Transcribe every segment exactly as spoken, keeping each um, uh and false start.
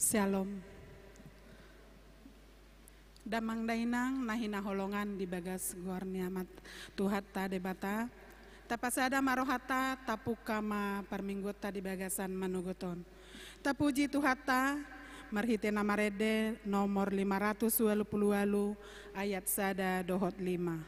Syalom. Damang dainang na hinaholongan di bagas goar ni Ama Tuhanta Debata, tapasada ma rohanta, tapungka ma parmingguonta di bagasan manogot on. Tapuji Tuhanta, marhite na marende nomor lima ratus ualu pulu ualu, ayat sada dohot lima.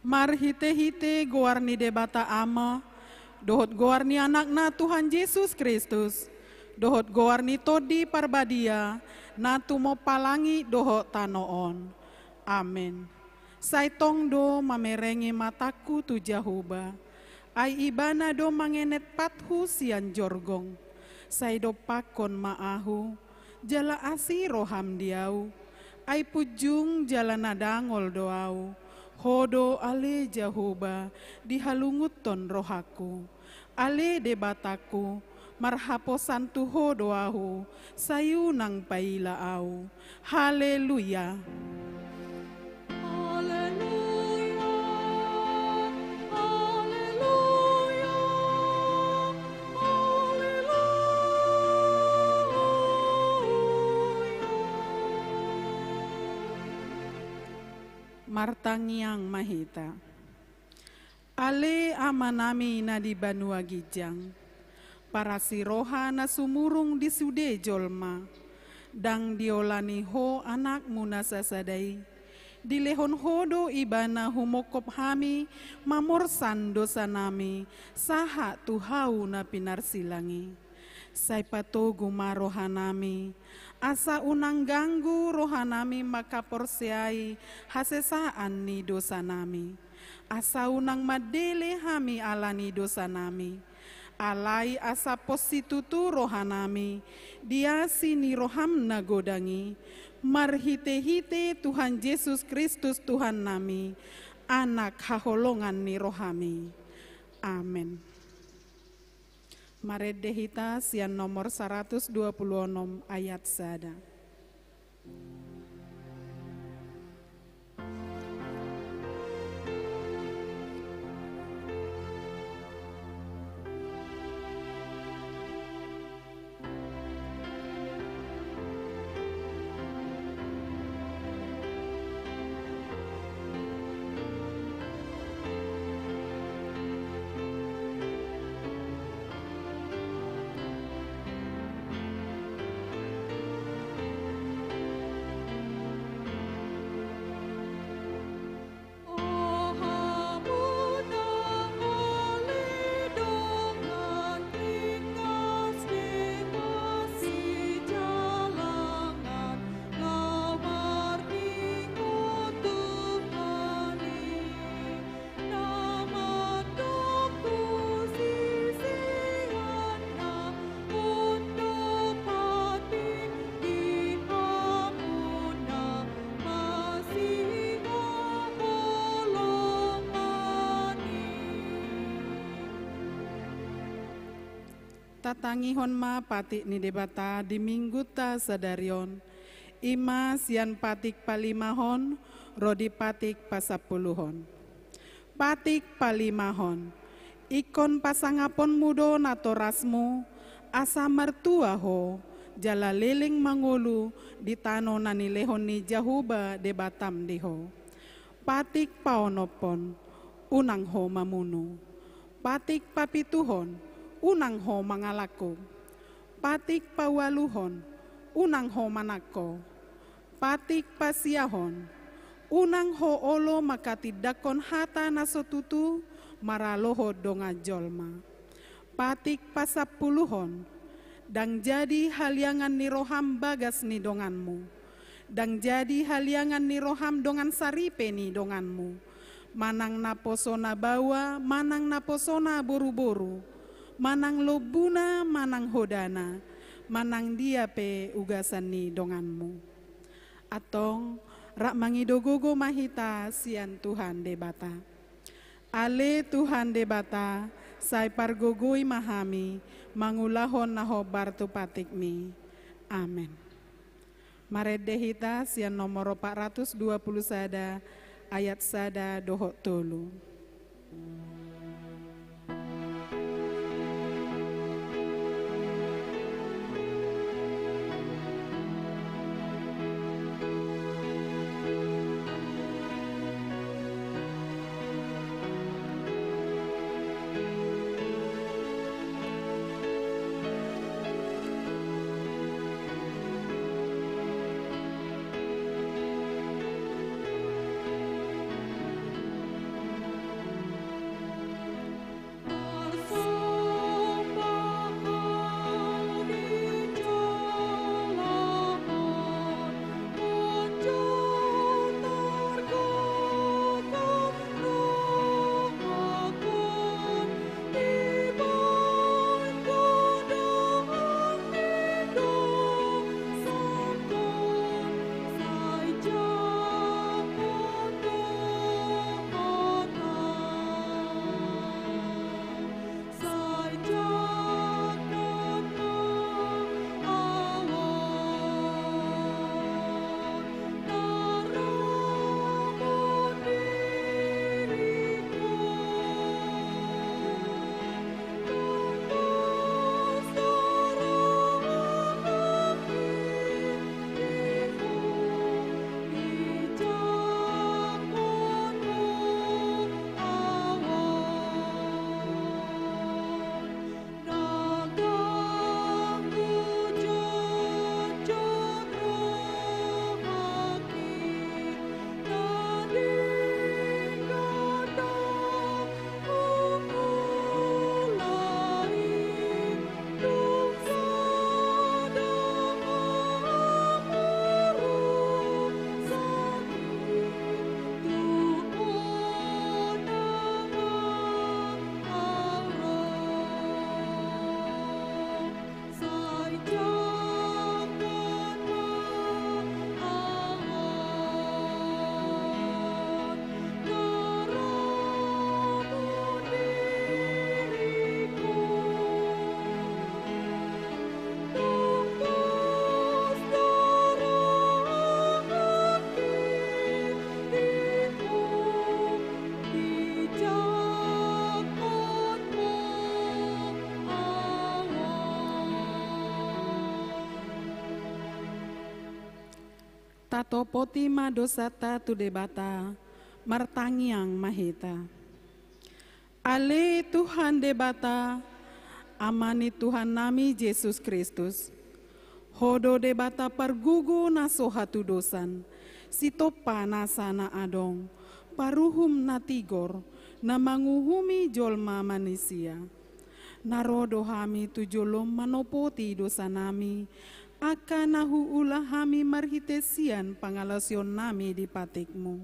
Marhite-hite goar ni Debata Ama, dohot goar ni Anakna Tuhan Jesus Kristus, dohot goar ni Tondi Parbadia, na tumompa langit dohot tano on. Amen. Sai tong do mamerenge matangku tu Jahowa, ai Ibana do mangenet pathu sian jorgong. Sai dompakkon ma ahu, jala asi roham di ahu, ai punjung jala na dangol do ahu. Ho do ale Jahowa, dihalungunhon rohangku. Ale Debatangku, marhaposan tu Ho do ahu, sai unang paila ahu. Haleluya. Haleluya. Haleluya. Haleluya. Martangiang ma hita. Ale Amanami na di banua ginjang, parasi roha na sumurung di sude jolma, ndang diolani Ho Anakmu na sasada i, dilehon Ho do Ibana humongkop hami mamorsan dosanami sahat tu hau na pinarsilang i. Sai patogu ma rohanami, asa unang ganggu rohanami mangkaporseai hasesaan ni dosanami. Asa unang mandele hami ala ni dosanami. Alai asa pos situtu rohanami di asi ni roham na godang i, marhite-hite Tuhan Jesus Kristus Tuhannami, Anak haholongan ni rohami. Amen. Marende hita sian nomor saratus dua pulu onom ayat sada. Tatangihon ma patik ni Debata di minggunta sadari on. I ma sian patik palimahon ro di patik pasampuluhon. Patik palimahon. Ingkon pasangaponmu do natorasmu, asa martua ho, jala leleng mangolu di tano na nilehon ni Jahowa Debatam di ho. Patik paonomhon. Unang ho mamunu. Patik papituhon. Unang ho mangalangkup. Patik paualuhon. Unang ho manangko. Patik pasiahon. Unang ho olo manghatindanghon hata na so tutu maralohon dongan jolma. Patik pasampuluhon. Ndang jadi haliangan ni roham bagas ni donganmu. Ndang jadi haliangan ni roham dongan saripe ni donganmu. Manang naposona baoa, manang naposona boruboru. Manang lombuna, manang hodana. Manang dia pe ugasan ni donganmu. Antong, rap mangido gogo ma hita sian Tuhan Debata. Ale Tuhan Debata, sai pargogoi ma hami, mangulahon na hombar tu patikmi. Amen. Marende hita sian nomor opat ratus dua puluh sada, ayat sada dohot tolu. Tatopoti ma dosanta tu Debata, martangiang ma hita. Ale Tuhan Debata, Ama ni Tuhannami Jesus Kristus, Ho do Debata pargogo na so hatudosan, sitompa nasa na adong, paruhum na tigor, na manguhumi jolma manisia. Na ro do hami tu jolom manopoti dosanami, angka na huula hami marhite sian pangalaosionnami di patikmu.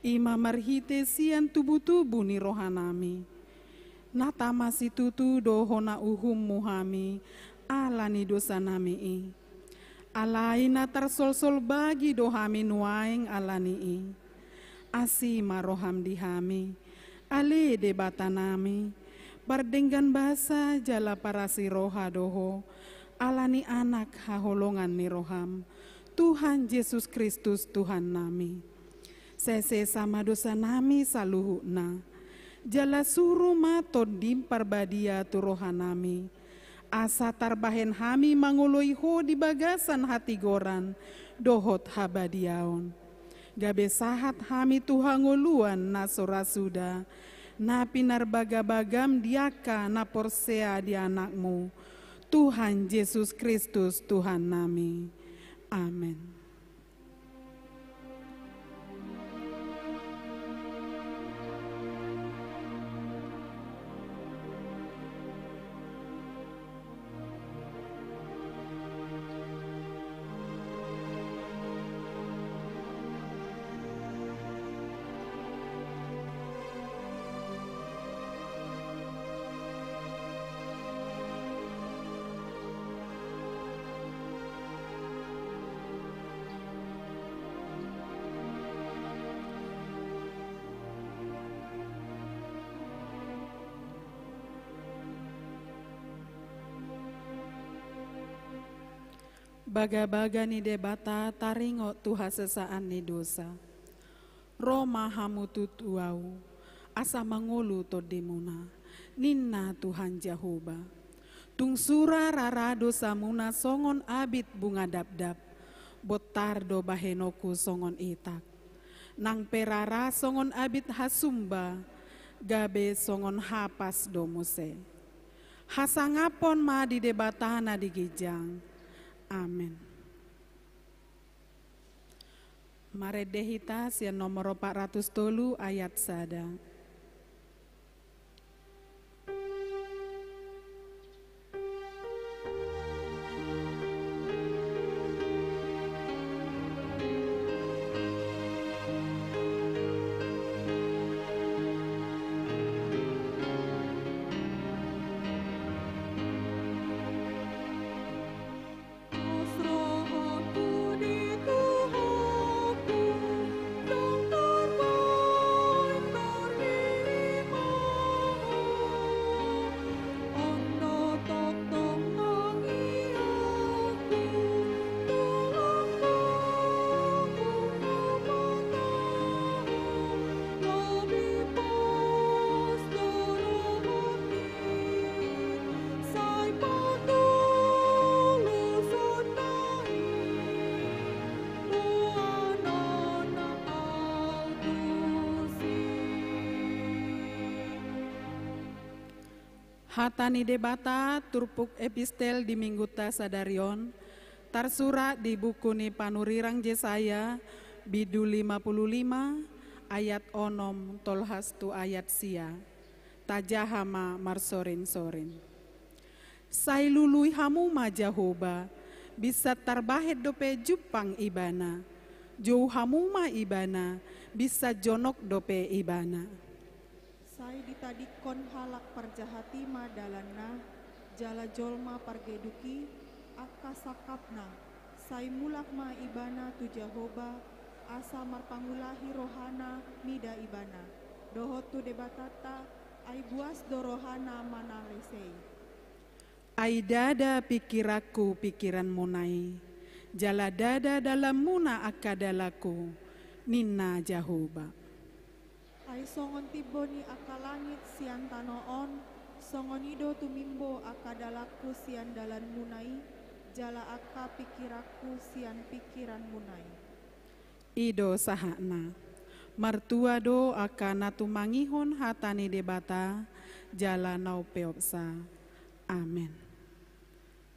I ma marhite sian tubutubu ni rohanami. Na tama situtu do hona uhummu hami, ala ni dosanami i. Alai na tarsolsol bagi do hami nuaeng ala ni i. Asi ma roham di hami, ale Debatanami, pardenggan basa jala parasi roha do ho, ala ni Anak haholongan ni roham, Tuhan Jesus Kristus, Tuhannami. Sesesa ma dosanami saluhutna. Jala suru ma Tondim Parbadia tu rohanami, asa tarbahen hami mangoloi Ho di bagasan hatigoran dohot habadiaon. Gabe sahat hami tu hangoluan na so ra suda, na pinarbagabagam di angka na porsea di Anakmu, Tuhan Jesus Kristus, Tuhannami. Amen. Bagabaga ni Debata taringot tu hasesaan ni dosa. Ro ma hamu tu, tu Ahu, asa mangolu tondimuna, ninna Tuhan Jahowa. Tung sura rara dosamuna songon abit bunga dapdap, bontar do bahenonku songon itak. Nang pe rara songon abit hasumba, gabe songon hapas do muse. Hasangapon ma di Debata na di ginjang. Amen. Marende hita sian nomor opat ratus tolu ayat sada. Hata ni Debata turpuk epistel di minggunta sadari on, tarsurat di buku ni panurirang Jesaya, bindu lima pulu lima, ayat onom tolhas tu ayat sia. Tajaha ma marsorinsorin. Sai lului hamu ma Jahowa, binsan tarbahen dope jumpang Ibana. Jou hamu ma Ibana, binsan jonok dope Ibana. Sai ditadingkon halak parjahat i ma dalanna, jala jolma pargeduk i angka sangkapna. Sai mulak ma Ibana tu Jahowa, asa marpangulahi rohana mida Ibana, dohot tu Debatanta, ai buas do rohana manalesei. Ai ndada pingkiranku pingkiranmuna i, jala ndada dalanmuna angka dalanku, ninna Jahowa. Ai songon timbo ni angka langit sian tano on, songon i do tumimbo angka dalanku sian dalanmuna i, jala angka pingkiranku sian pingkiranmuna i. I do sahatna. Martua do angka na tumangihon hata ni Debata, jala na umpeopsa. Amen.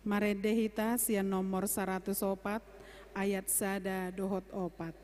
Marende hita sian nomor saratus opat, ayat sada dohot opat.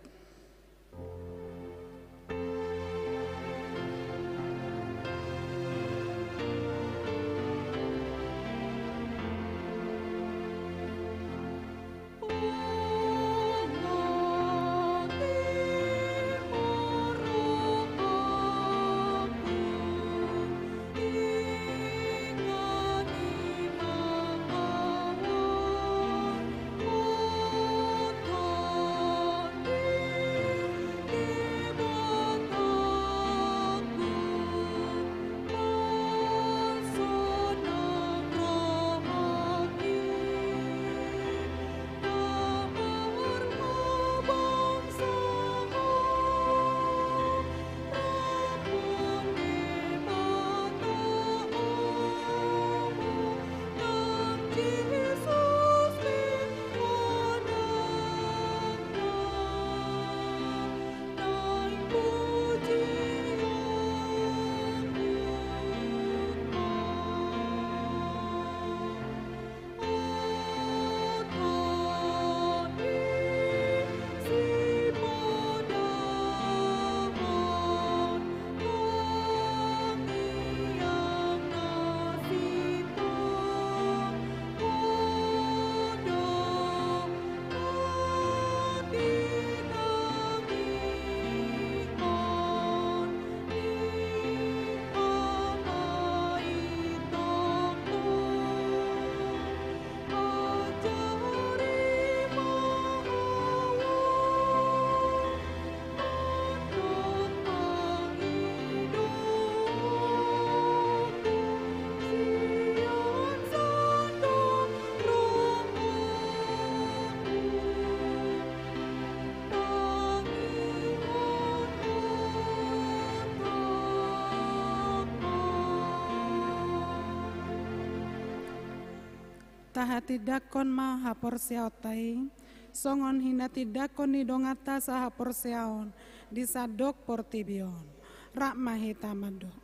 Hatindanghon ma haporseaonta i, songon hinatindanghon ni donganta sahaporseaon di sandok portibi on. Rap ma hita mandok.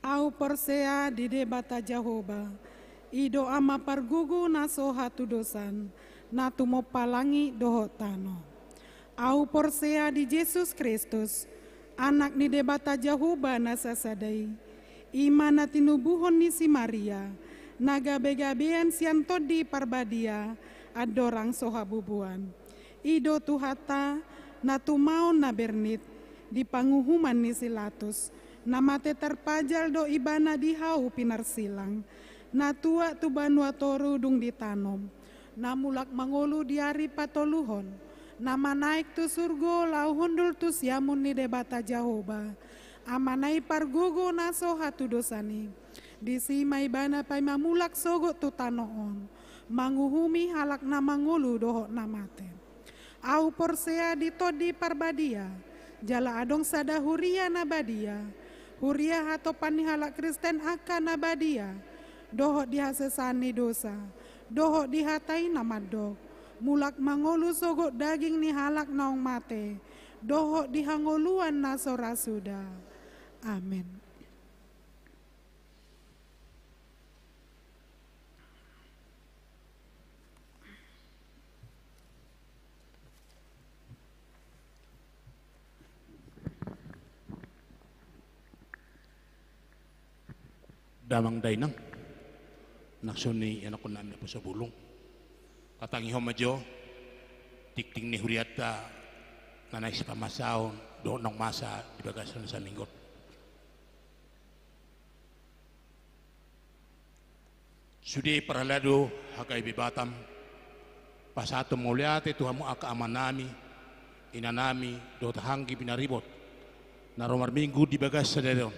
Ahu porsea di Debata Jahowa, i do Ama pargogo na so hatudosan, na tumompa langit dohot tano. Ahu porsea di Jesus Kristus, Anak ni Debata Jahowa na sasada i, i ma na tinubuhon ni si Maria, na gabegabean sian Tondi Parbadia, andorang so habubuan. I do Tuhanta, na tumaon na bernit, di panguhuman ni si Latus, na mate tarpajal do Ibana di hau pinarsilang, na tuat tu banua toru dung ditanom, na mulak mangolu di ari patoluhon, na manaek tu surgo laho hundul tu siamun ni Debata Jahowa, Amana i pargogo na so hatudosan i. Disi ma Ibana paima mulak sogot tu tano on, manguhumi halak na mangolu dohot na mate. Ahu porsea di Tondi Parbadia, jala adong sada huria na badia, huria hatopan ni halak Kristen angka na badia, dohot di hasesaan ni dosa, dohot di hata i na mandok, mulak mangolu sogot daging ni halak naung mate, dohot di hangoluan na so ra suda. Amen. Damang dainang, anak suni, anakkon nami naposobulung. Tatangihon ma jo tingting ni hurianta na naeng sipamasaon dohot naung masa di bagasan saminggu on. Sude parhalado H K I P Batam, pasahathon mauliate tu hamu angka amanami, inanami, dohot anggi pinaribot na ro marminggu di bagas sadari on.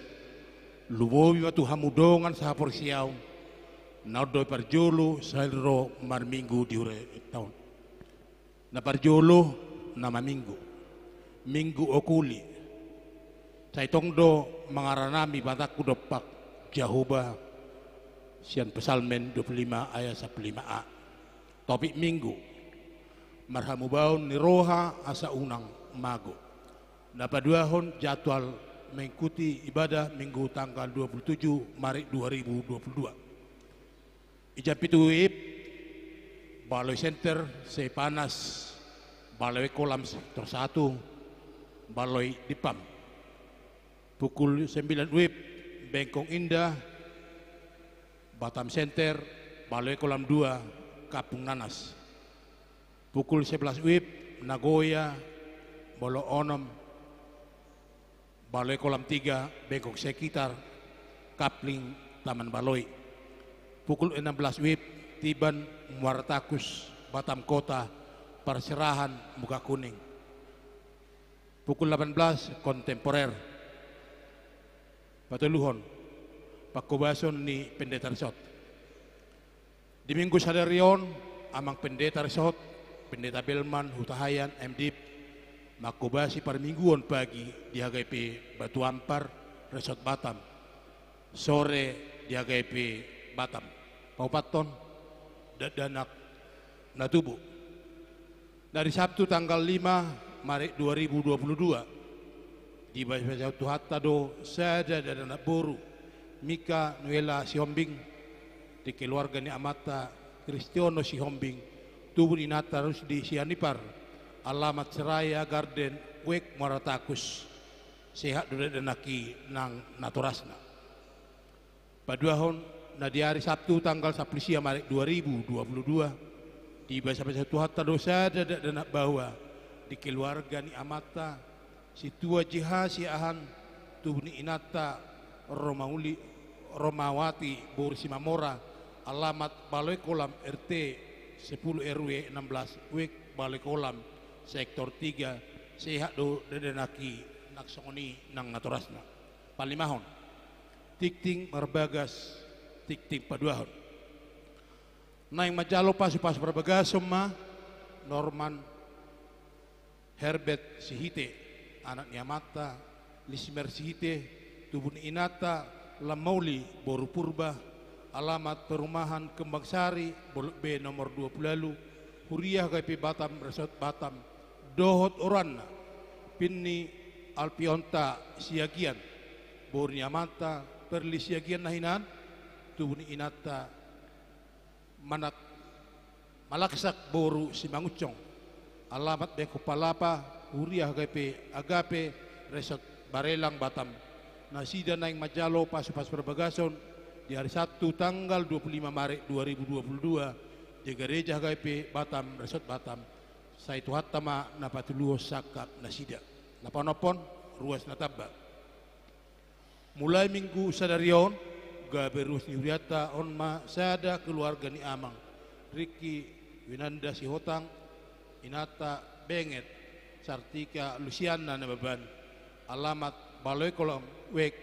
Lumobi ma tu hamu dongan sahaporseaon na on do parjolo sahali ro marminggu di hurianta on. Na parjolo, nama Minggu. Minggu Okuli. Sai tong do mangaranami batangku dompak Jahowa sian Psalmen dua puluh lima ayat sampulu lima a. Topik Minggu. Marhamubaon ni roha asa unang mago. Na paduahon, jadwal mengikuti ibadah Minggu tanggal dua puluh tujuh Maret dua ribu dua puluh dua. I jam pitu WIB, Baloi Center, Seipanas, Baloi Kolam Sektor satu, Baloi Dipam. Pukul sembilan WIB, Bengkong Indah, Batam Center, Baloi Kolam dua, Kampung Nanas. Pukul sebelas WIB, Nagoya, Baloi Onom, Baloi Kolam tiga, Bengkong Sekitar, Kapling, Taman Baloi. Pukul enam belas WIB, Tiban, Muara Takus, Batam Kota, Parserahan, Mukakuning. Pukul delapan belas, Kontemporer. Patoluhon, pangkobason ni Pendeta Risot. Di Minggu sadari on, Amang Pendeta Risot, Pendeta Belman Hutahaean, M.Div, mangkobasi parmingguon pagi di H K I P Batu Ampar, Risot Batam. Sore di H K I P Batam. Paopathon, dakdanak na tubu. Di ari Sabtu tanggal lima Maret dua ribu dua puluh dua, dibasabasahon Tuhanta do sada dakdanak boru, Mika Nuela Sihombing, di keluarga ni amanta Kristiono Sihombing, tubu ni inanta Rusdi Sianipar, alamat Seraya Garden, Wek, Muara Takus. Sehat do dakdanak i nang natorasna. Paduahon, na di ari Sabtu tanggal sampulu sia Maret dua ribu dua puluh dua, dibasabasahon Tuhanta do sada dakdanak baoa, di keluarga ni amanta Situa J H Siahaan, tubu ni inanta Romauli, Romawati boru Simamora, alamat Baloi Kolam, R T sepuluh, R W enam belas, Wek, Baloi Kolam, Sektor tiga. Sehat do dakdanak i nang songon i nang natorasna. Palimahon, tingting marbagas, tingting paduahon. Naeng manjalo pasupasu parbagason ma Norman Herbert Sihite, anak ni amanta Lismer Sihite, tubu ni inanta Lamauli boru Purba, Alamat perumahan Kembang Sari, Bolok B nomor dua puluh ualu, Huria H K P Batam, Resort Batam, dohot oroanna, Pinni Alpionta Siagian, boru ni amanta Perli Siagian na hinan, tubu ni inanta Manak Malaksak boru Simangunsong. Alamat Bengkok Palapa, Huria H K P Agape, Resort Barelang, Batam. Nasida naeng manjalo pasu-pasu parbagason di hari Sabtu tanggal dua puluh lima Maret dua ribu dua puluh dua di Gereja H K P Batam, Resort Batam. Sai Tuhanta ma na patuluhon sangkap nasida. Na panophon, ruas na tamba. Mulai minggu sadari on, gabe ruas ni hurianta on ma sada keluarga ni amang Riki Winanda Sihotang, inanta Benget Sartika Lusiana Nababan, alamat Baloi Kolam Wek,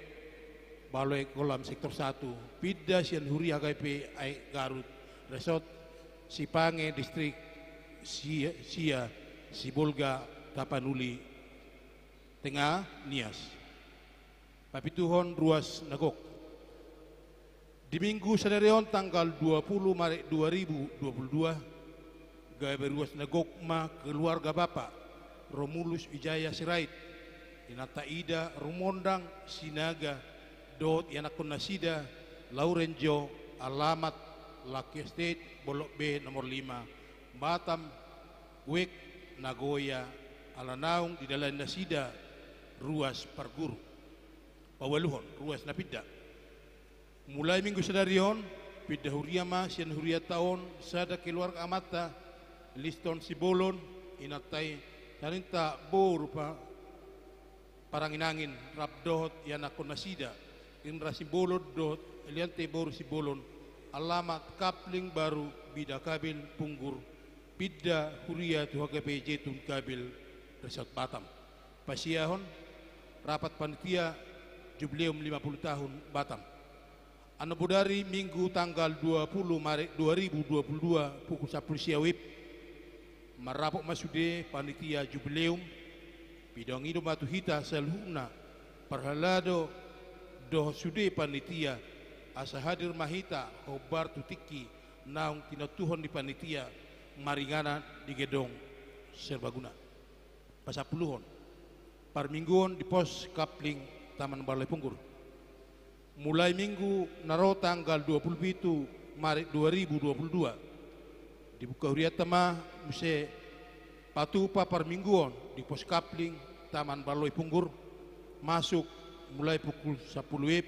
Baloi Kolam Sektor satu, pinda sian Huria H K P Aek Garut, Resort Sipange, Distrik Sia, Sia Sibolga, Tapanuli Tengah, Nias. Papituhon, ruas na gok. Di minggu sadari on tanggal dua puluh Maret dua ribu dua puluh dua, gabe ruas na gok ma keluarga Bapak Romulus Wijaya Sirait, inanta Ida Rumondang Sinaga, dohot ianakhon nasida, Lauren Jo, alamat Lucky Estate, Bolok B nomor lima, Batam Wek, Nagoya, ala naung didalani nasida ruas parguru. Paualuhon, ruas na pinda. Mulai minggu sadari on, pinda huria ma sian hurianta on sada keluarga amanta Liston Sibolon, inanta i Saninta boru Pa-, Parangin-angin, rap dohot ianakhon nasida, Indra Sibolon dohot Eliante boru Sibolon, alamat Kapling Baru, Bida Kabil, Punggur, pinda huria tu H K P Jetun Kabil, Resort Batam. Pasiahon, rapat panitia Jubileum lima puluh tahun Batam. Annon bodari minggu tanggal dua puluh Maret dua ribu dua puluh dua pukul sampulu sia WIB, marrapot ma sude panitia Jubileum, pinangido ma tu hita saluhutna parhalado dohot sude panitia, asa hadir ma hita hombar tu tingki naung tinontuhon ni panitia maringanan di gedong serbaguna. Pasampuluhon, parmingguon di pos Kapling Taman Baloi Punggur. Mulai minggu na ro tanggal dua puluh pitu Maret dua ribu dua puluh dua, dibuka hurianta ma muse patupa parmingguon di pos Kapling Taman Baloi Punggur, masuk mulai pukul sampulu WIB,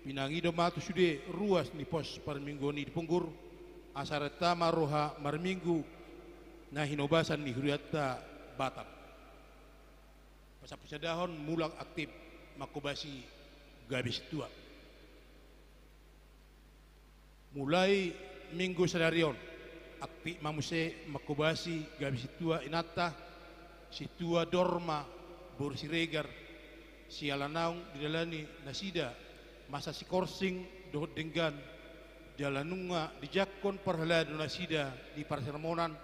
pinangido ma tu sude ruas ni pos parmingguon i di Punggur, asa renta ma roha marminggu na hinobasan ni hurianta Batam. Pasampulusadahon, mulak aktif manghobasi gabe sintua. Mulai minggu sadari on, aktif ma muse manghobasi gabe sintua inanta, Sintua Dorma boru Siregar, siala naung didalani nasida masa sikorsing dohot denggan, jala nunga dijangkon parhalado nasida di parsermonan,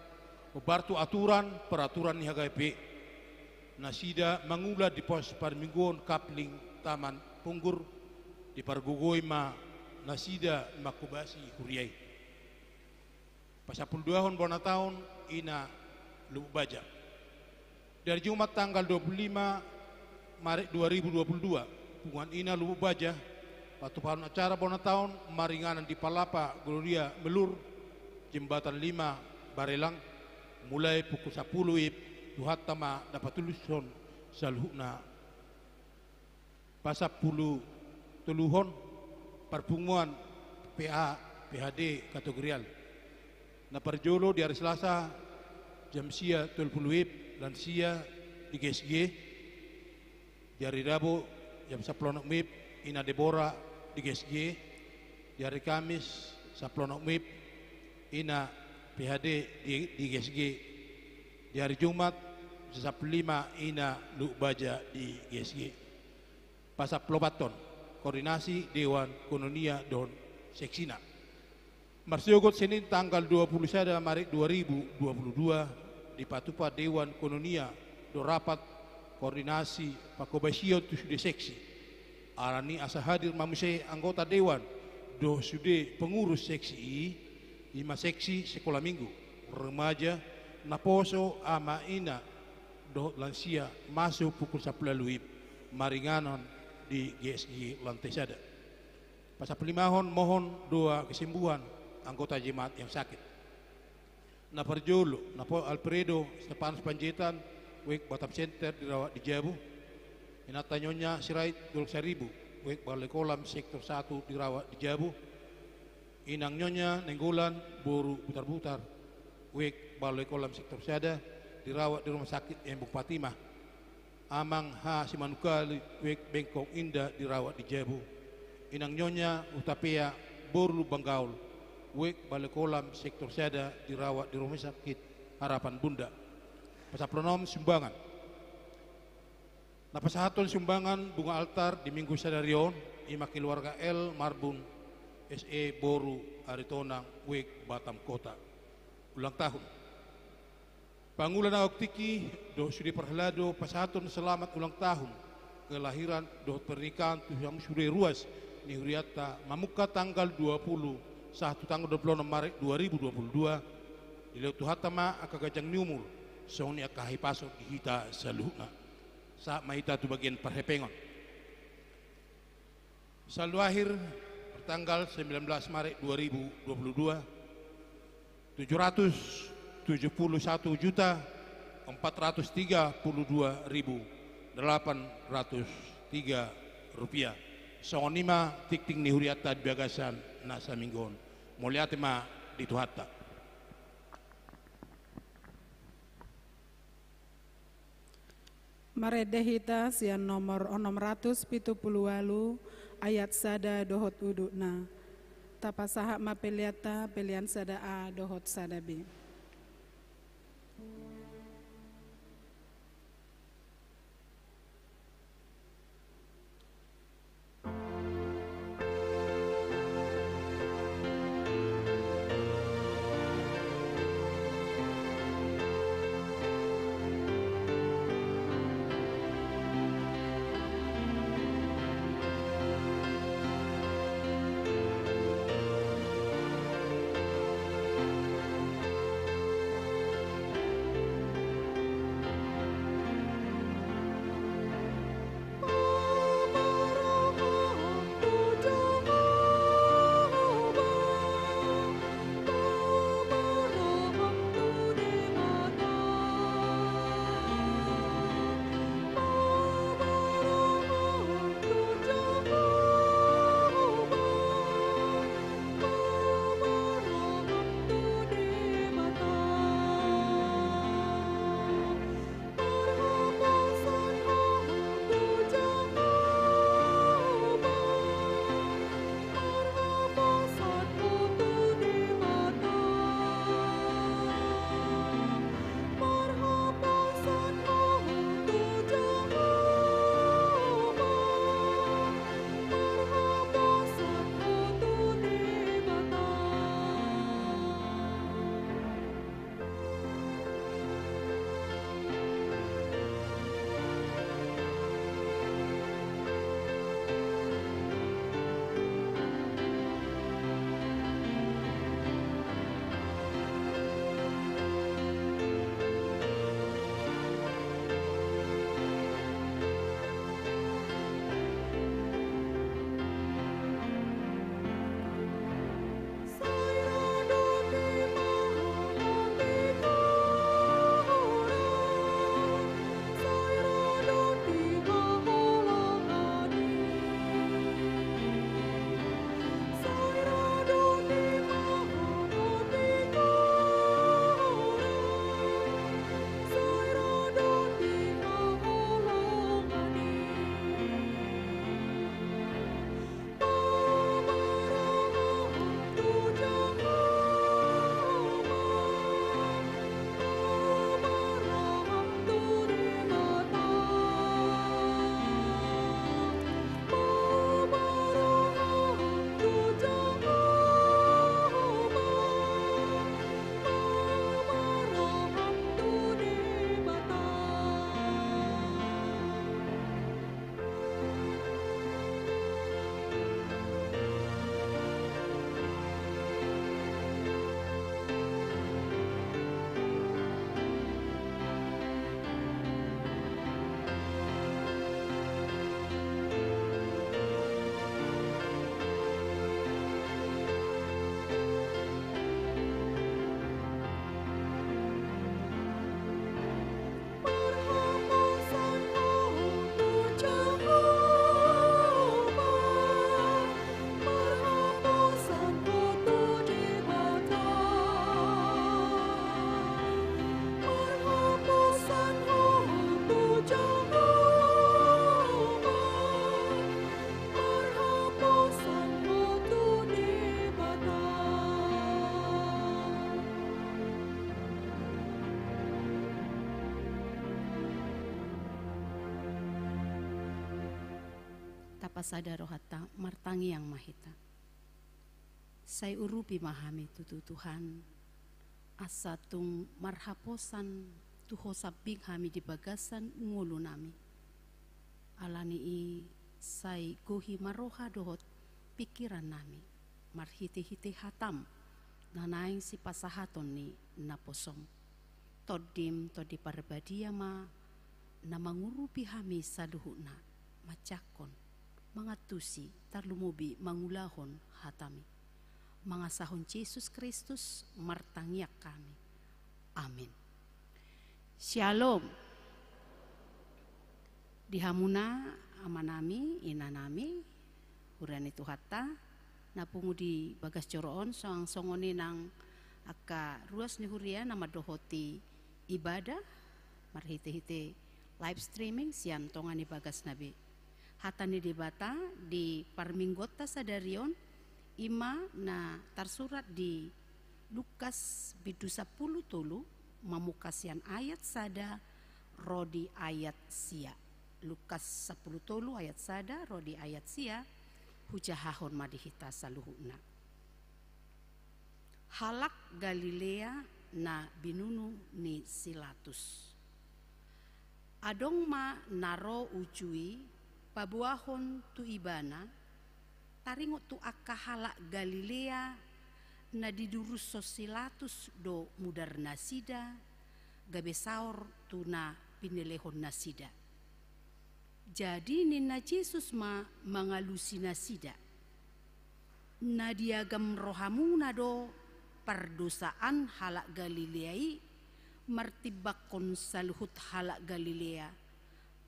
hombar tu aturan peraturan ni H K P. Nasida mangula di pos parmingguon Kapling Taman Punggur, dipargogoi ma nasida manghobasi huria i. Pasampuluduahon, bona taon Ina Lubuk Baja. Di ari Jumat tanggal dua puluh lima Maret dua ribu dua puluh dua, punguan Ina Lubuk Baja patupahon acara bona taon maringanan di Palapa Gloria Melur, Jembatan Lima, Barelang, mulai pukul sampulu WIB, Tuhanta ma na patulushon saluhutna. Pasampulutoluhon, parpunguan P A P H D kategorial. Na parjolo di ari Selasa jam sia tolu pulu WIB, lansia di G S G. Di ari Rabu jam sampulu onom WIB, Ina Debora di G S G. Di ari Kamis sampulu onom WIB, Ina P H D di, di G S G. Di ari Jumat jam sampulu lima, Ina Lubuk Baja di G S G. Pasampuluopathon, koordinasi Dewan Koinonia dohot seksina. Marsogot Senin tanggal dua puluh sada Maret dua ribu dua puluh dua, dipatupa Dewan Koinonia do rapat koordinasi panghobasion tu sude seksi. Alani asa hadir ma muse anggota Dewan dohot sude pengurus seksi i, i ma seksi sekolah minggu, remaja, naposo, ama, ina, dohot lansia, masuk pukul sampulu ualu WIB, maringanan di G S G lantai sada. Pasampululimahon, mohon doa kesembuhan anggota jemaat yang sakit. Na parjolo, naposo Alfredo Stefanus Panjaitan, WIB Batam Center, dirawat di Jabu. Inanta nyonya Sirait Dolok Saribu, WIB Balai Kolam Sektor satu, dirawat di Jabu. Inang nyonya Nainggolan boru Butarbutar, WIB Balai Kolam Sektor sada, dirawat di Rumah Sakit Embung Fatimah. Amang H. Simanungkalit, WIB Bengkong Indah, dirawat di Jabu. Inang nyonya Hutapea boru Lumban Gaol, WIB Balai Kolam Sektor sada, dirawat di Rumah Sakit Harapan Bunda. Pasampuluonom, sumbangan. Na pasahathon sumbangan bunga altar di Minggu sadari on, i ma keluarga L. Marbun, S E boru Aritonang, WIB Batam Kota. Ulang tahun. Pangula na agung tingki dohot sude parhalado pasahathon selamat ulang tahun kelahiran dohot pernikahan tu hamu sude ruas ni hurianta, mamungka tanggal dua puluh sahat tu tanggal dua puluh onom Maret dua ribu dua puluh dua. Dilehon Tuhanta ma angka ganjang ni umur, songon i angka hahipason di hita saluhutna. Sahat ma hita tu bagian parhepengon. Saldo akhir pertanggal sembilan belas Maret dua ribu dua puluh dua, tujuh ratus tujuh puluh satu juta empat ratus tiga puluh dua ribu delapan ratus tiga rupiah. Songon i ma tingting ni hurianta di bagasan na saminggu on. Mauliate ma di Tuhanta. Marende hita sian nomor onom ratus pitu pulu ualu, ayat sada dohot udutna. Tapasahat ma peleanta, pelean sada A dohot sada B. Pasada rohanta, martangiang ma hita. Sai urupi ma hami tutu Tuhan, asa tung marhaposan tu Ho sambing hami di bagasan ngolunami. Ala ni i sai gohi ma roha dohot pingkirannami marhitehite hatam na naeng sipasahaton ni naposom. Tondim Tondi Parbadia ma na mangurupi hami saluhutna, manjangkon, mangantusi, tarlumobi mangulahon hatami. Mangasahon Jesus Kristus martangiang hami. Amin. Syalom. Di hamuna amanami, inanami, huria ni Tuhanta na pungu di bagas joro on, sonang songon i nang angka ruas ni huria na mandohoti ibadah marhitehite live streaming sian tonga ni bagasna be. Hata ni Debata di parmingguonta sadari on i ma na tarsurat di Lukas bindu sampulu tolu, mamungka sian ayat sada ro di ayat sia. Lukas sampulu tolu ayat sada ro di ayat sia, hujahahon ma di hita saluhutna. Halak Galilea na binunu ni si Latus. Adong ma na ro uju i paboahon tu ibana, taringot tu angka halak Galilea na didurushon si Latus do mudarnasida, gabe saor tu na pinelehonnasida. Jadi ninna Jesus ma mangalusi nasida: Na diagam rohamuna do pardosaan halak Galilea i martimbangkon saluhut halak Galilea,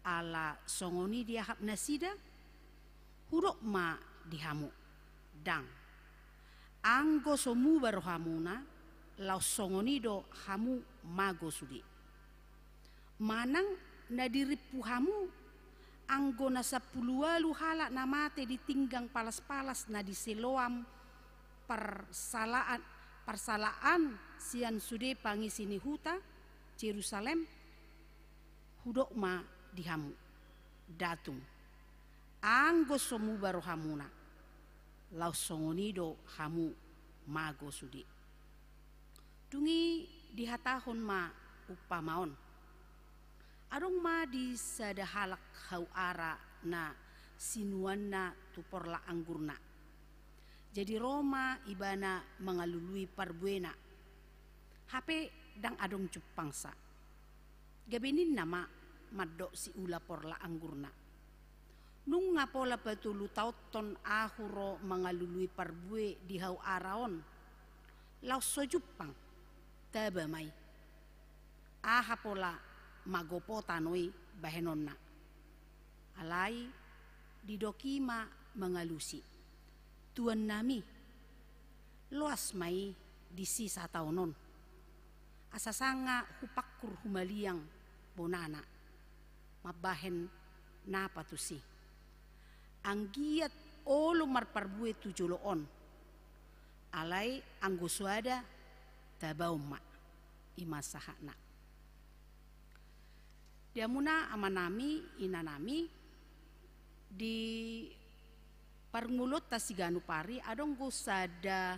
ala songon i diahap nasida? Hudok ma di hamu: Ndang. Anggo so muba rohamuna, laos songon i do hamu mago sude. Manang na dirimpu hamu, anggo na sampulu ualu halak na mate di tinggang palas-palas na di Siloam, parsalaan, parsalaan sian sude pangisi ni huta Jerusalem? Hudok ma di hamu: Nda tung. Anggo so muba rohamuna, laos songon i do hamu mago sude. Dung i dihatahon ma umpama on: Adong ma di sada halak hau ara na sinuanna tu porlak anggurna. Jadi ro ma ibana mangalului parbuena, hape ndang adong jumpangsa. Gabe ninna ma mandok siula porlak anggurna: Nunga pola patolu taonhon ahu ro mangalului parbue di hau ara on, laos so jumpang. Taba ma i. Aha pola magopo tano i bahenonna? Alai didok i ma mangalusi: Tuannami, loas ma i disi sataon on, asa sanga hupangkur humaliang bonana mambahen napa tusi. Anggiat olo marparbue tu jolo on. Alai anggo soada, tabaon ma. I ma sahatna. Di hamuna amanami, inanami, di parngoluonta siganup ari, adong do sada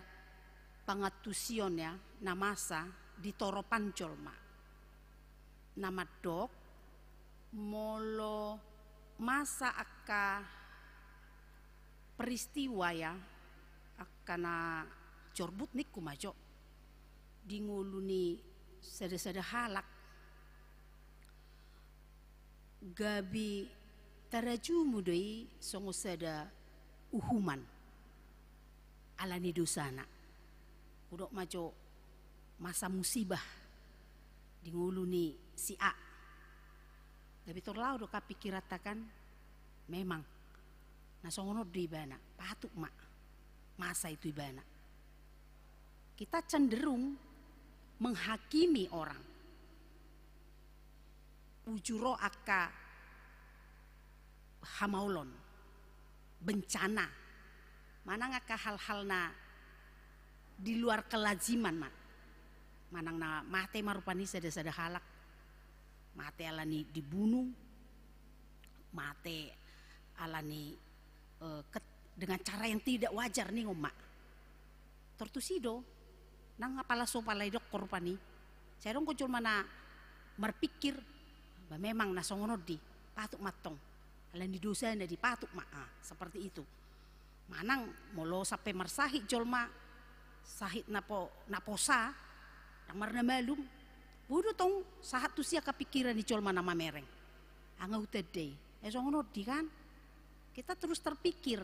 pangantusion, ya, na masa di toropan jolma. Na mandok, molo masa angka peristiwa, ya, angka na jorbut ningku ma jo di ngolu ni sada-sada halak, gabe tarajumu do i songon sada uhuman ala ni dosana. Hudok ma jo masa musibah di ngolu ni si A. Gabe tor laho do kan pingkiranta kan, memang na songon on do ibana, patut ma masa i tu ibana. Kita cenderung menghakimi orang. Uju ro angka hamaolon, bencana, manang angka hal-hal na di luar kelaziman ma. Manang na mate ma rupani sada-sada halak, mate ala ni dibunu, mate ala ni eh, ket-, dengan cara yang tidak wajar ningon ma. Tor tusi do, nang apala so pala didok rupani. Sai adong do jolma na marpikir, ba memang na songon on di, patut ma tong. Alani dosana di patut ma, ah, seperti itu. Manang molo sampe marsahit jolma, sahit na po-, na posa, dang marna malum. Boi do tong sahat tusi angka pikiran ni jolma na mamereng. Angka hutandai. Eh, songon on di kan? Kita terus terpikir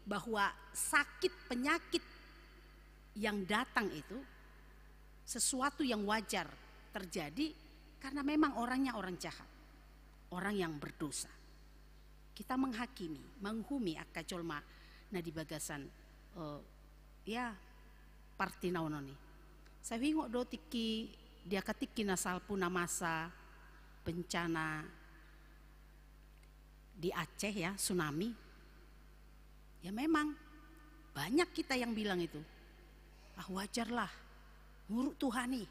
bahwa sakit penyakit yang datang itu sesuatu yang wajar terjadi karena memang orangnya orang jahat, orang yang berdosa. Kita menghakimi, menghukumi angka jolma na di bagasan, eh, ya, partinaonon i. Sai huingot do tingki, di angka tingki na salpu na masa bencana di Aceh, ya, tsunami. Ya memang, banyak kita yang bilang itu, "Ah, wajarlah, nurut Tuhan i,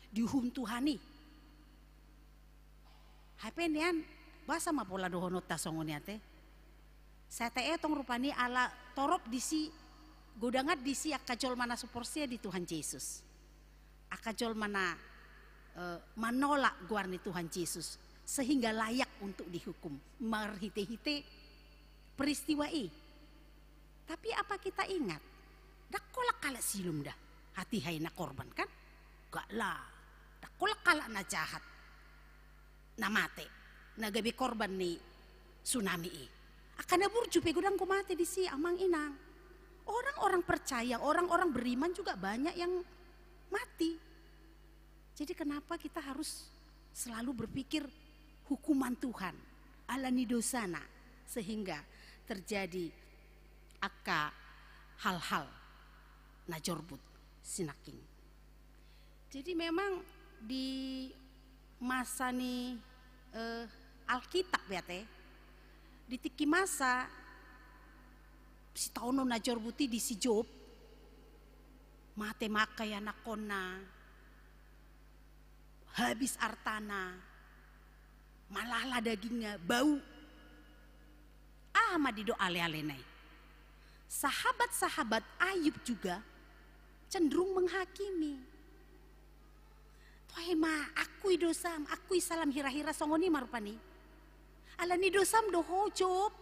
diuhum Tuhan i." Hape nian, boasa ma pola dohononta songon i ate? Sai taetong rupani ala torop disi, godangan disi angka jolma na so porsea di Tuhan Jesus. Angka jolma na, eh, manolak goar ni Tuhan Jesus, sehingga layak untuk dihukum marhite-hite peristiwa i. Tapi apa kita ingat, dang holan halak silum da, hatiha i na korban kan? Gak lah, dang holan halak na jahat na mate, na gabe korban ni tsunami i. Angka na burju pe godang do mate disi, amang inang. Orang-orang percaya, orang-orang beriman juga banyak yang mati. Jadi kenapa kita harus selalu berpikir hukuman Tuhan, alani dosana, sehingga terjadi angka hal-hal na jorbut sinangkin. Jadi memang di masa ni, eh, Alkitab ya te, di tingki masa sitaonon na jorbut i di si Job, mate ma angka ianakhonna, habis artana, malala dagingna, bau. Aha ma didok ale-alena i? Sahabat-sahabat Ayub juga cenderung menghakimi. Toe ma, akui dosam, akui salam, hira-hira songon i ma rupani. Alani dosam do ho, Job,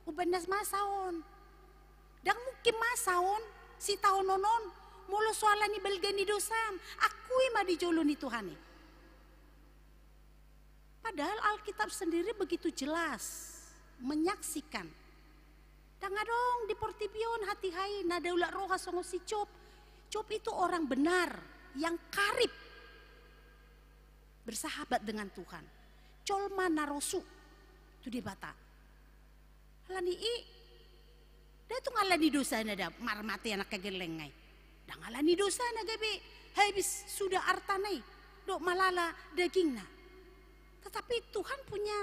umbahen na masa on. Dang mungkin masa on, sitaonon on, molo so alani balga ni dosam, akui ma di jolo ni Tuhan i. Padahal Alkitab sendiri begitu jelas menyaksikan. Dang adong di portibi on hatiha i na daulat roha songon si Job. Job itu orang benar, yang karib, bersahabat dengan Tuhan. Jolma na rosu tu Debata. Alani i, dang tung alani dosana da marmate anak kegeleng ai. Dang alani dosana gabe habis suda artana i, dohot malala dagingna. Tetapi Tuhan punya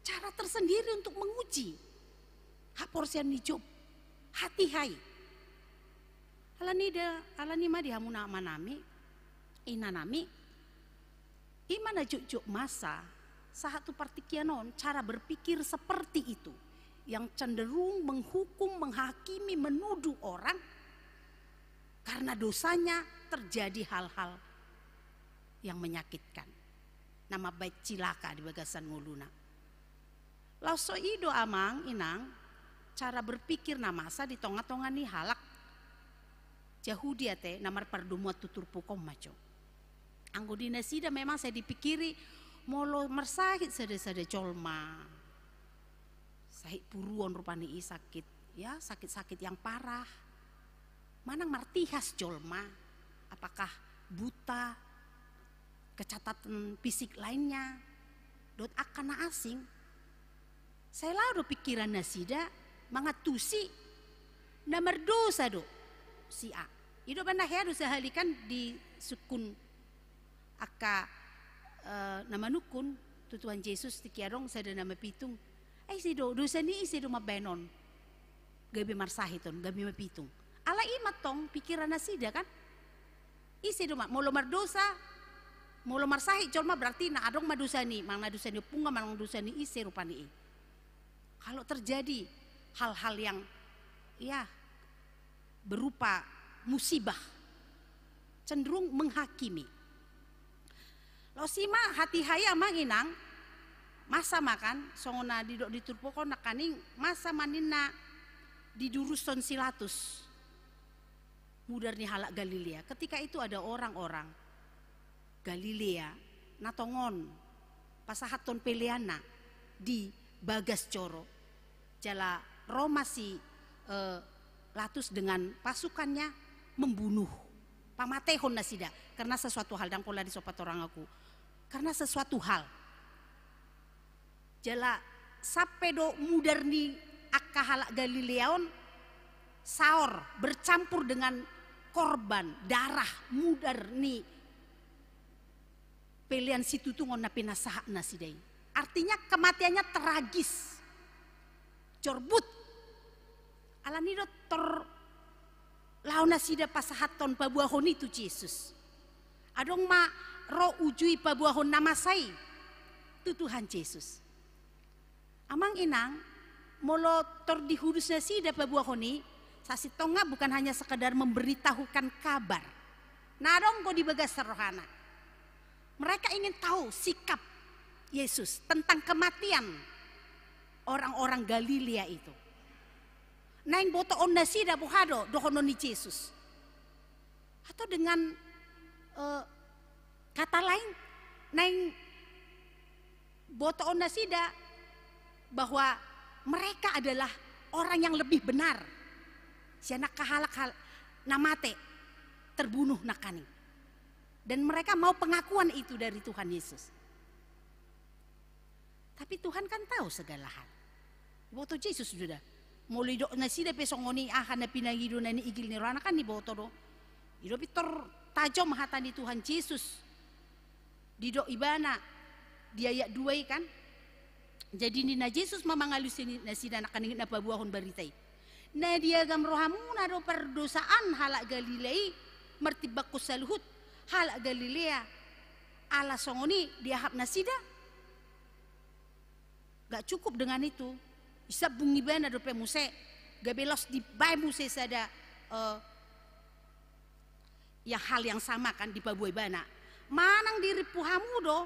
cara tersendiri untuk menguji haporseaon ni Job, hatiha i. Alani da, alani ma di hamuna amanami, inanami, i ma na jotjot masa, sahat tu partingkian on, cara berpikir seperti itu, yang cenderung menghukum, menghakimi, menuduh orang karena dosanya terjadi hal-hal yang menyakitkan. Na mambahen cilaka di bagasan ngoluna. Laos so i do amang, inang, cara berpikir na masa di tonga-tonga ni halak Jahudi ate na marpardomuan tu turpuk on ma jo. Anggo di nasida memang sai dipikiri molo marsahit sada-sada jolma. Sahit puruon rupani i, sakit, ya, sakit-sakit yang parah. Manang martihas jolma, apakah buta, kecacatan fisik lainnya, dohot angka na asing. Sai laho do pikiran nasida mangantusi na mardosa do si A. I do umbahen na hea do sahali kan disungkun angka, eh, na manungkun tu Tuhan Jesus tingki adong sada na mapitung. Ai ise do, dosa ni ise do mambahen on gabe marsahit on, gabe mapitung? Ala i ma tong pikiran nasida kan? Ise do ma, molo mardosa, molo marsahit jolma berarti na adong ma dosa ni, manang na dosa ni ompungna, manang dosa ni ise rupani i. Kalau terjadi hal-hal yang, ya, berupa musibah, cenderung menghakimi. Laos i ma hatiha i, amang inang, masa ma kan, songon na didok di turpuk on nangkaning, masa ma ninna didurushon si Latus mudar ni halak Galilea. Ketika itu ada orang-orang Galilea na tongon pasahathon peleanna di bagas joro. Jala ro ma si, eh, Latus dengan pasukannya membunuh, pamatehon nasida karena sesuatu hal. Ndang pola disopat, amang inang, karena sesuatu hal. Jala sampe do mudar ni angka halak Galilea on saor, bercampur dengan korban darah, mudar ni pelean situtungon na pinasahat nasida i. Artinya kematiannya tragis, jorbut. Alani do tor laho nasida pasahathon paboahon i tu Jesus. Adong ma ro uju i paboahon na masa i tu Tuhan Jesus. Amang inang, molo tor dihudus nasida paboahon i, sasintongna bukan hanya sekedar memberitahukan kabar na adong do di bagasan rohana. Mereka ingin tahu sikap Yesus tentang kematian orang-orang Galilea itu. Naeng botoon nasida boha do dohonon ni Jesus. Atau dengan, eh, kata lain, naeng botoon nasida bahwa mereka adalah orang yang lebih benar sian angka halak hal-, na mate, terbunuh nangkaning. Dan mereka mau pengakuan itu dari Tuhan Yesus. Tapi Tuhan kan tahu segala hal. Diboto Jesus do da. Molo didok nasida pe songon i, aha na pinangido na niigil ni rohana, kan diboto do. I do pintor tajom hata ni Tuhan Jesus. Didok ibana di ayat dua i kan. Jadi ninna Jesus ma mangalusi nasida nangkaning na paboahon barita i. Na diagam rohamuna do pardosaan halak Galilea i martimbangkon saluhut halak Galilea, ala songon i diahap nasida? Gak cukup dengan itu. Disambung ibana dope muse, gabe laos dibaen muse sada, eh, ya, hal yang sama kan dipaboa ibana. Manang dirimpu hamu do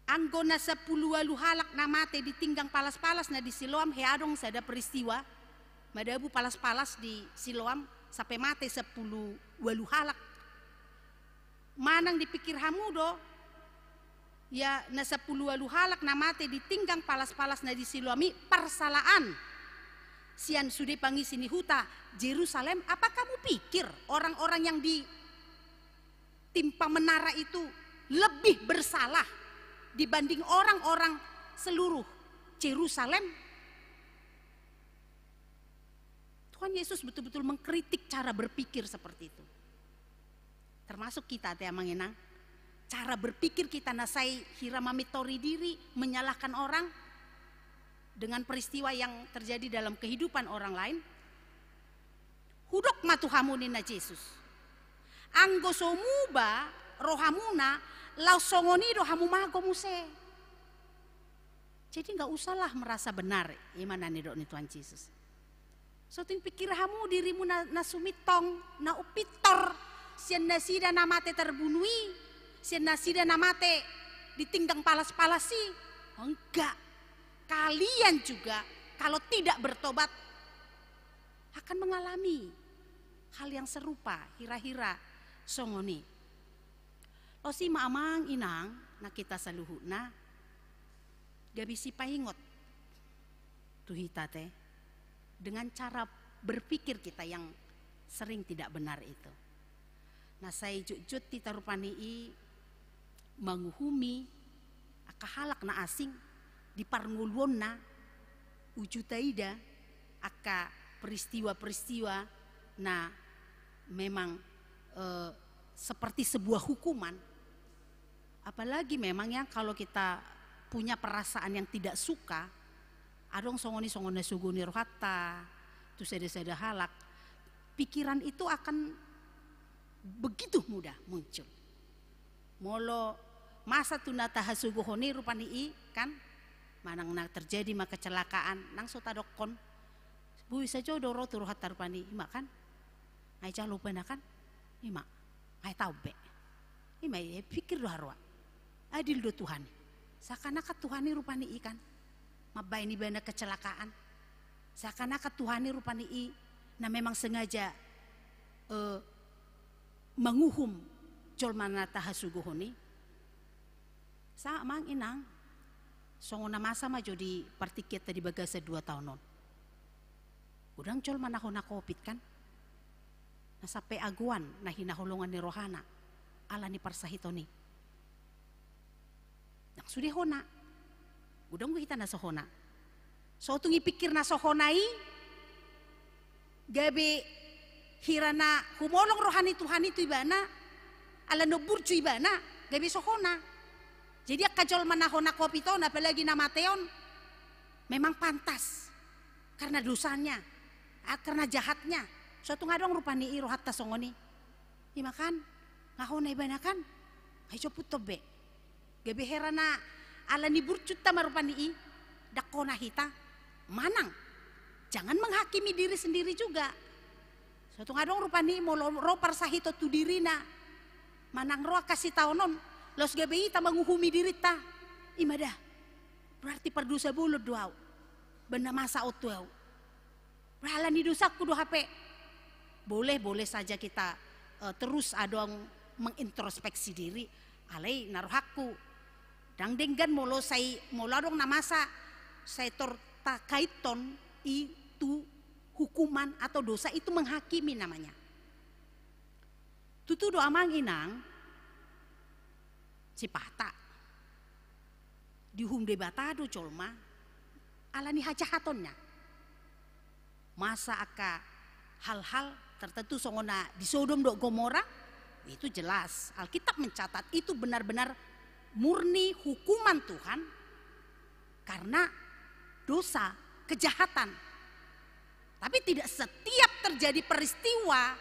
anggo na sampulu ualu halak na mate di tinggang palas-palas na di Siloam? Hea adong sada peristiwa, madabu palas-palas di Siloam sampe mate sampulu ualu halak. Manang dipikir hamu do, ya, na sampulu ualu halak na mate di tinggang palas-palas na di Siloam i parsalaan sian sude pangisi ni huta Jerusalem? Apa kamu pikir orang-orang yang di timpang menara itu lebih bersalah dibanding orang-orang seluruh Jerusalem? Tuhan Yesus betul-betul mengkritik cara berpikir seperti itu. Termasuk kita, ate amang inang. Cara berpikir kita na sai hira mamintori diri, menyalahkan orang dengan peristiwa yang terjadi dalam kehidupan orang lain. Hudok ma tu hamu, ninna Jesus. Anggo so muba rohamuna, laos songon i do hamu mago muse. Jadi nggak usahlah merasa benar, i ma na nidok ni Tuhan Jesus. Sotung pikir hamu dirimu na, na sumintong, na umpintor sian nasida na mate terbunuh i, sian nasida na mate di tinggang palas-palas i. Enggak. Kalian juga kalau tidak bertobat akan mengalami hal yang serupa, hira-hira songon i. Laos i ma amang inang na hita saluhutna, gabe sipaingot tu hita, ate, dengan cara berpikir kita yang sering tidak benar itu. Na sai jotjot hita rupani i manguhumi angka halak na asing di parngoluonna, uju taida angka peristiwa-peristiwa na memang, eh, seperti sebuah hukuman. Apalagi memang, ya, kalau kita punya perasaan yang tidak suka, adong songon i, songon na sogo ni rohanta tu sada-sada halak, pikiran itu akan begitu mudah muncul. Molo masa tu na tahasogohon i rupani i, kan, Manang na terjadi ma kecelakaan, nang so tadokkon, boi sajo do ro tu rohanta rupani, ima kan? Ai jalo bana kan? Ima, ai taon be. Ima, ia pikir do haroa. Adil do Tuhan i. Seakan-akan Tuhan i rupani i kan mambaen ibana kecelakaan. Seakan-akan Tuhan i rupani i na memang sengaja, eh, manguhum jolma na tahasuguhon i. Sa amang inang, songon na masa ma jo di partingkianta di bagasan dua taon on. Godang jolma na hona covid kan, na sampe agoan na hinaholongan ni rohana ala ni parsahiton i. Ndang sude hona. Godang do hita na so hona. So tung ipikir na so hona i, gabe hira na humolong roha ni Tuhan i tu ibana, ala na burju ibana, gabe so hona. Jadi angka jolma na hona covid on, apalagi na mate on, memang pantas karena dosanya, ah, karena jahatnya. So tung adong rupani i rohanta songon i. Ima kan, nga hona ibana kan, ai joput on be. Gabe hira na ala ni burjunta ma rupani i, ndang hona hita. Manang, jangan menghakimi diri sendiri juga. So tung adong rupani i molo ro parsahiton tu dirina, manang ro angka sitaonon, laos gabe hita manguhumi dirinta. Ima da, berarti pardosa bolon do au. Baen na masa on tu au. Ala ni dosangku do hape. Boleh, boleh saja kita, eh, terus adong mengintrospeksi diri. Alai na rohangku, ndang denggan molo sai, molo adong na masa sai tor takaithon i tu hukuman atau dosa itu menghakimi namanya. Tutu do amang inang, sipata diuhum Debata do jolma ala ni hajahatonna. Masa angka hal-hal tertentu songon na di Sodom dohot Gomora, itu jelas Alkitab mencatat itu benar-benar murni hukuman Tuhan karena dosa, kejahatan. Tapi tidak setiap terjadi peristiwa,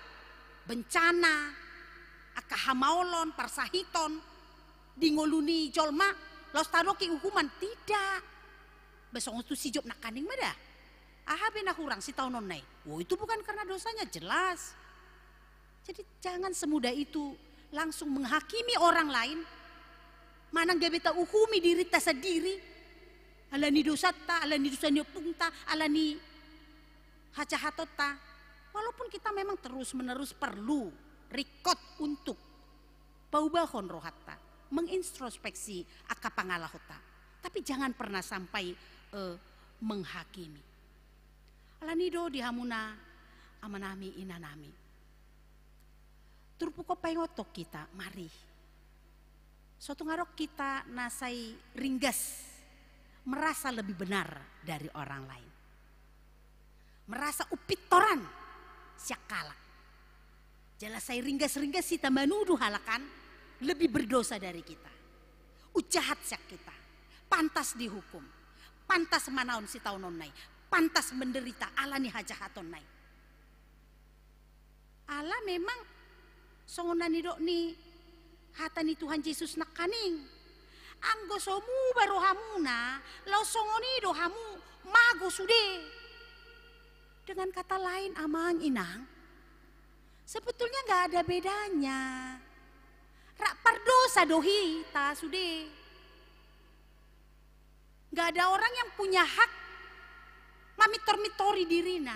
bencana, angka hamaolon, parsahiton di ngolu ni jolma, laos tadok i uhuman, tidak. Ba songon tu si Job nangkaning ma da. Aha be na hurang sitaononna i? Oh, itu bukan karena dosanya, jelas. Jadi jangan semudah itu langsung menghakimi orang lain. Manang gabe tauhumi dirinta sandiri. Ala ni dosanta, ala ni dosa ni ompungta, ala ni hajahatonta. Walaupun kita memang terus-menerus perlu, ringkot untuk paubahon rohanta, mengintrospeksi angka pangalahonta. Tapi jangan pernah sampai, eh, menghakimi. Ala ni do di hamuna amanami, inanami. Turpuk on paingothon hita, mari. So tung adong hita na sai ringgas merasa lebih benar dari orang lain. Merasa umpintoran sian halak. Jala sai ringgas-ringgas hita manuduh halak an lebih berdosa dari kita. Umjahat sian hita. Pantas dihukum. Pantas manaon sitaononna i. Pantas menderita ala ni hajahatonna i. Ala memang songon na nidok ni hata ni Tuhan Jesus nangkaning. Anggo so muba rohamuna, laos songon i do hamu, mago sude. Dengan kata lain, amang inang, sebetulnya nggak ada bedanya. Rak pardosa do hita sude. Nggak ada orang yang punya hak mamintor-mintori dirina,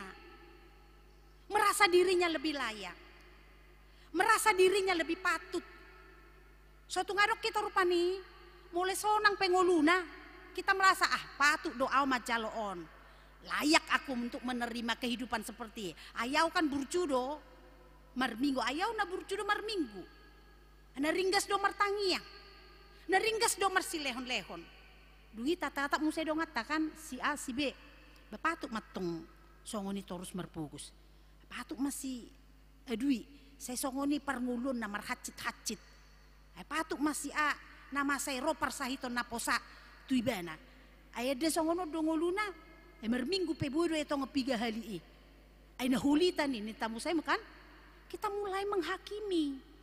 merasa dirinya lebih layak, merasa dirinya lebih patut. So tung adong hita rupani, molo sonang pe ngoluna, kita merasa, ah, patut do au manjalo on. Layak aku untuk menerima kehidupan seperti, ai au kan burju do marminggu, ai au na burju do marminggu. Na ringgas do martangiang. Na ringgas do marsilehon-lehon. Dung i tatap muse donganta kan, si A, si B. Ba patut ma tong songon i torus marpogos. Patut ma si A, dui, sai songon i parngoluon na marhansit-hansit. Ai patut ma si A na masa i ro parsahiton na posa tu ibana. Ai ande songon on do ngoluna, ai marminggu pe boi do ia tong piga hali i. Ai na holi hita ni, ninta muse ma kan? Kita mulai menghakimi.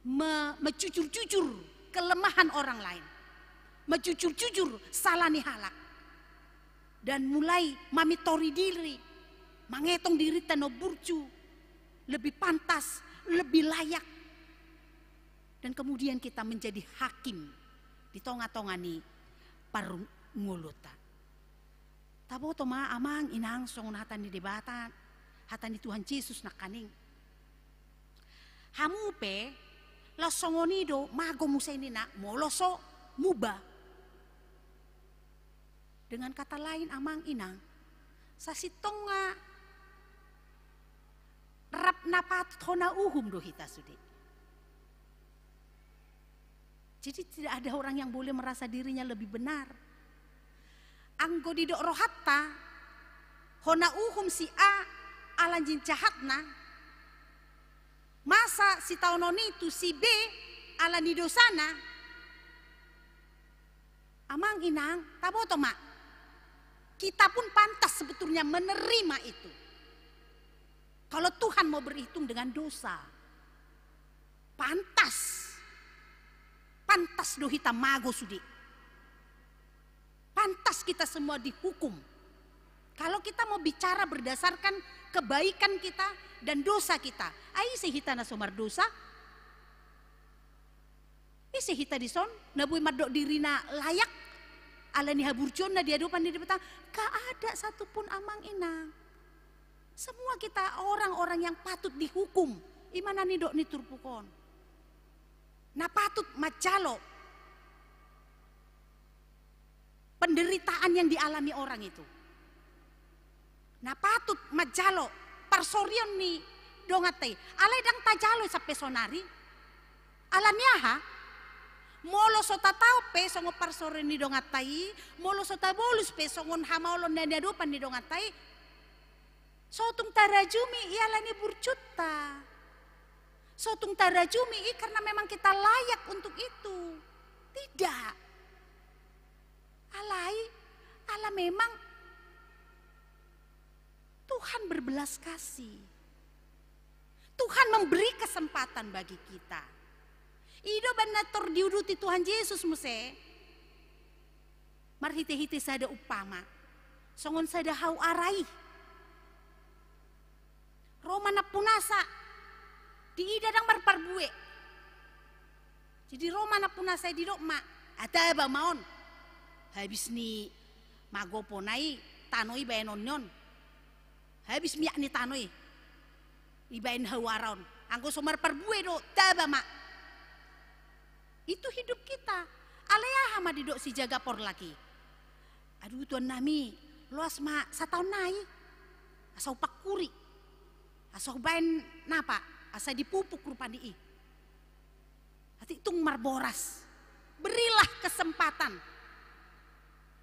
Me-, menjujur-jujur kelemahan orang lain. Menjujur-jujur salah ni halak. dan mulai mamintori diri, mangetong dirinta na burju, lebih pantas, lebih layak. Dan kemudian kita menjadi hakim di tonga-tonga ni parngoluonta. Taboto ma amang inang songon hata ni Debata, hata ni Tuhan Jesus nangkaning. Hamu pe, laos songon i do mago muse ninna, molo so muba. Dengan kata lain amang inang, sasintongna rap na patut hona uhum do hita sude. Jadi tidak ada orang yang boleh merasa dirinya lebih benar. Anggo didok rohanta, hona uhum si A ala ni jahatna, masa sitaonon i tu si B ala ni dosana. Amang inang, taboto ma. Kita pun pantas sebetulnya menerima itu. Kalau Tuhan mau berhitung dengan dosa, pantas. Pantas do hita mago sude. Pantas kita semua dihukum. Kalau kita mau bicara berdasarkan kebaikan kita dan dosa kita, ai ise hita na so mardosa? Ise hita dison na boi mandok dirina layak ala ni haburjuonna di adopan ni Debata? Gak ada satupun amang inang. Semua kita orang-orang yang patut dihukum. I ma na nidok ni turpuk on. Na patut manjalo penderitaan yang dialami orang itu. Na patut manjalo parsorion ni donganta i. Alai ndang tajalo sampe sonari. Ala ni aha? Molo so tataon pe songon parsorion ni donganta i, molo so tabolus pe songon hamaolon na niadopan ni donganta i, so tung tarajumi i ala ni burjunta. So tung tarajumi i karena memang kita layak untuk itu. Tidak. Alai, ala memang Tuhan berbelas kasih. Tuhan memberi kesempatan bagi kita. I do umbahen na tor diuduti Tuhan Jesus muse. Marhite-hite sada umpama. Songon sada hau ara i. Ro ma nampunasa. Diida ndang marparbue. Jadi ro ma nampunasa i didok ma. Ataba ma on. Habis ni magopona i tano i baenonna on. Habis minyak ni tano i. Ibaen hau ara on. Anggo so marparbue do, taba ma. Itu hidup kita. Alai aha ma didok si jaga porlak i? Aduh, tuan nami, loas ma sataon nai. Asa hupangkuri. Asa hubaen napa? Asa dipupuk rupani i. Atik tung marboras. Berilah kesempatan.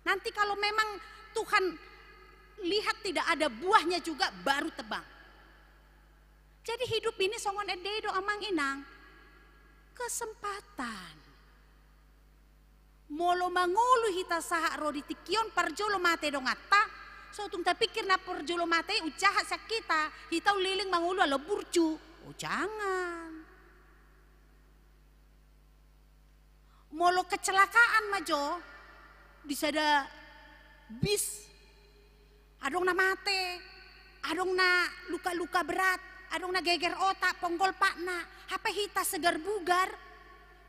Nanti kalau memang Tuhan lihat tidak ada buahnya juga, baru tebang. Jadi hidup ini songon ende i do amang inang. Kesempatan. Molo mangolu hita sahat ro di tingki on parjolo mate donganta, so tung tapingkir na parjolo mate i umjahat sian hita, hita umleleng mangolu ala burju. O jangan. Molo kecelakaan ma jo di sada bis, adong na mate, adong na luka-luka berat, adong na geger otak, ponggol patna, hape hita segar bugar.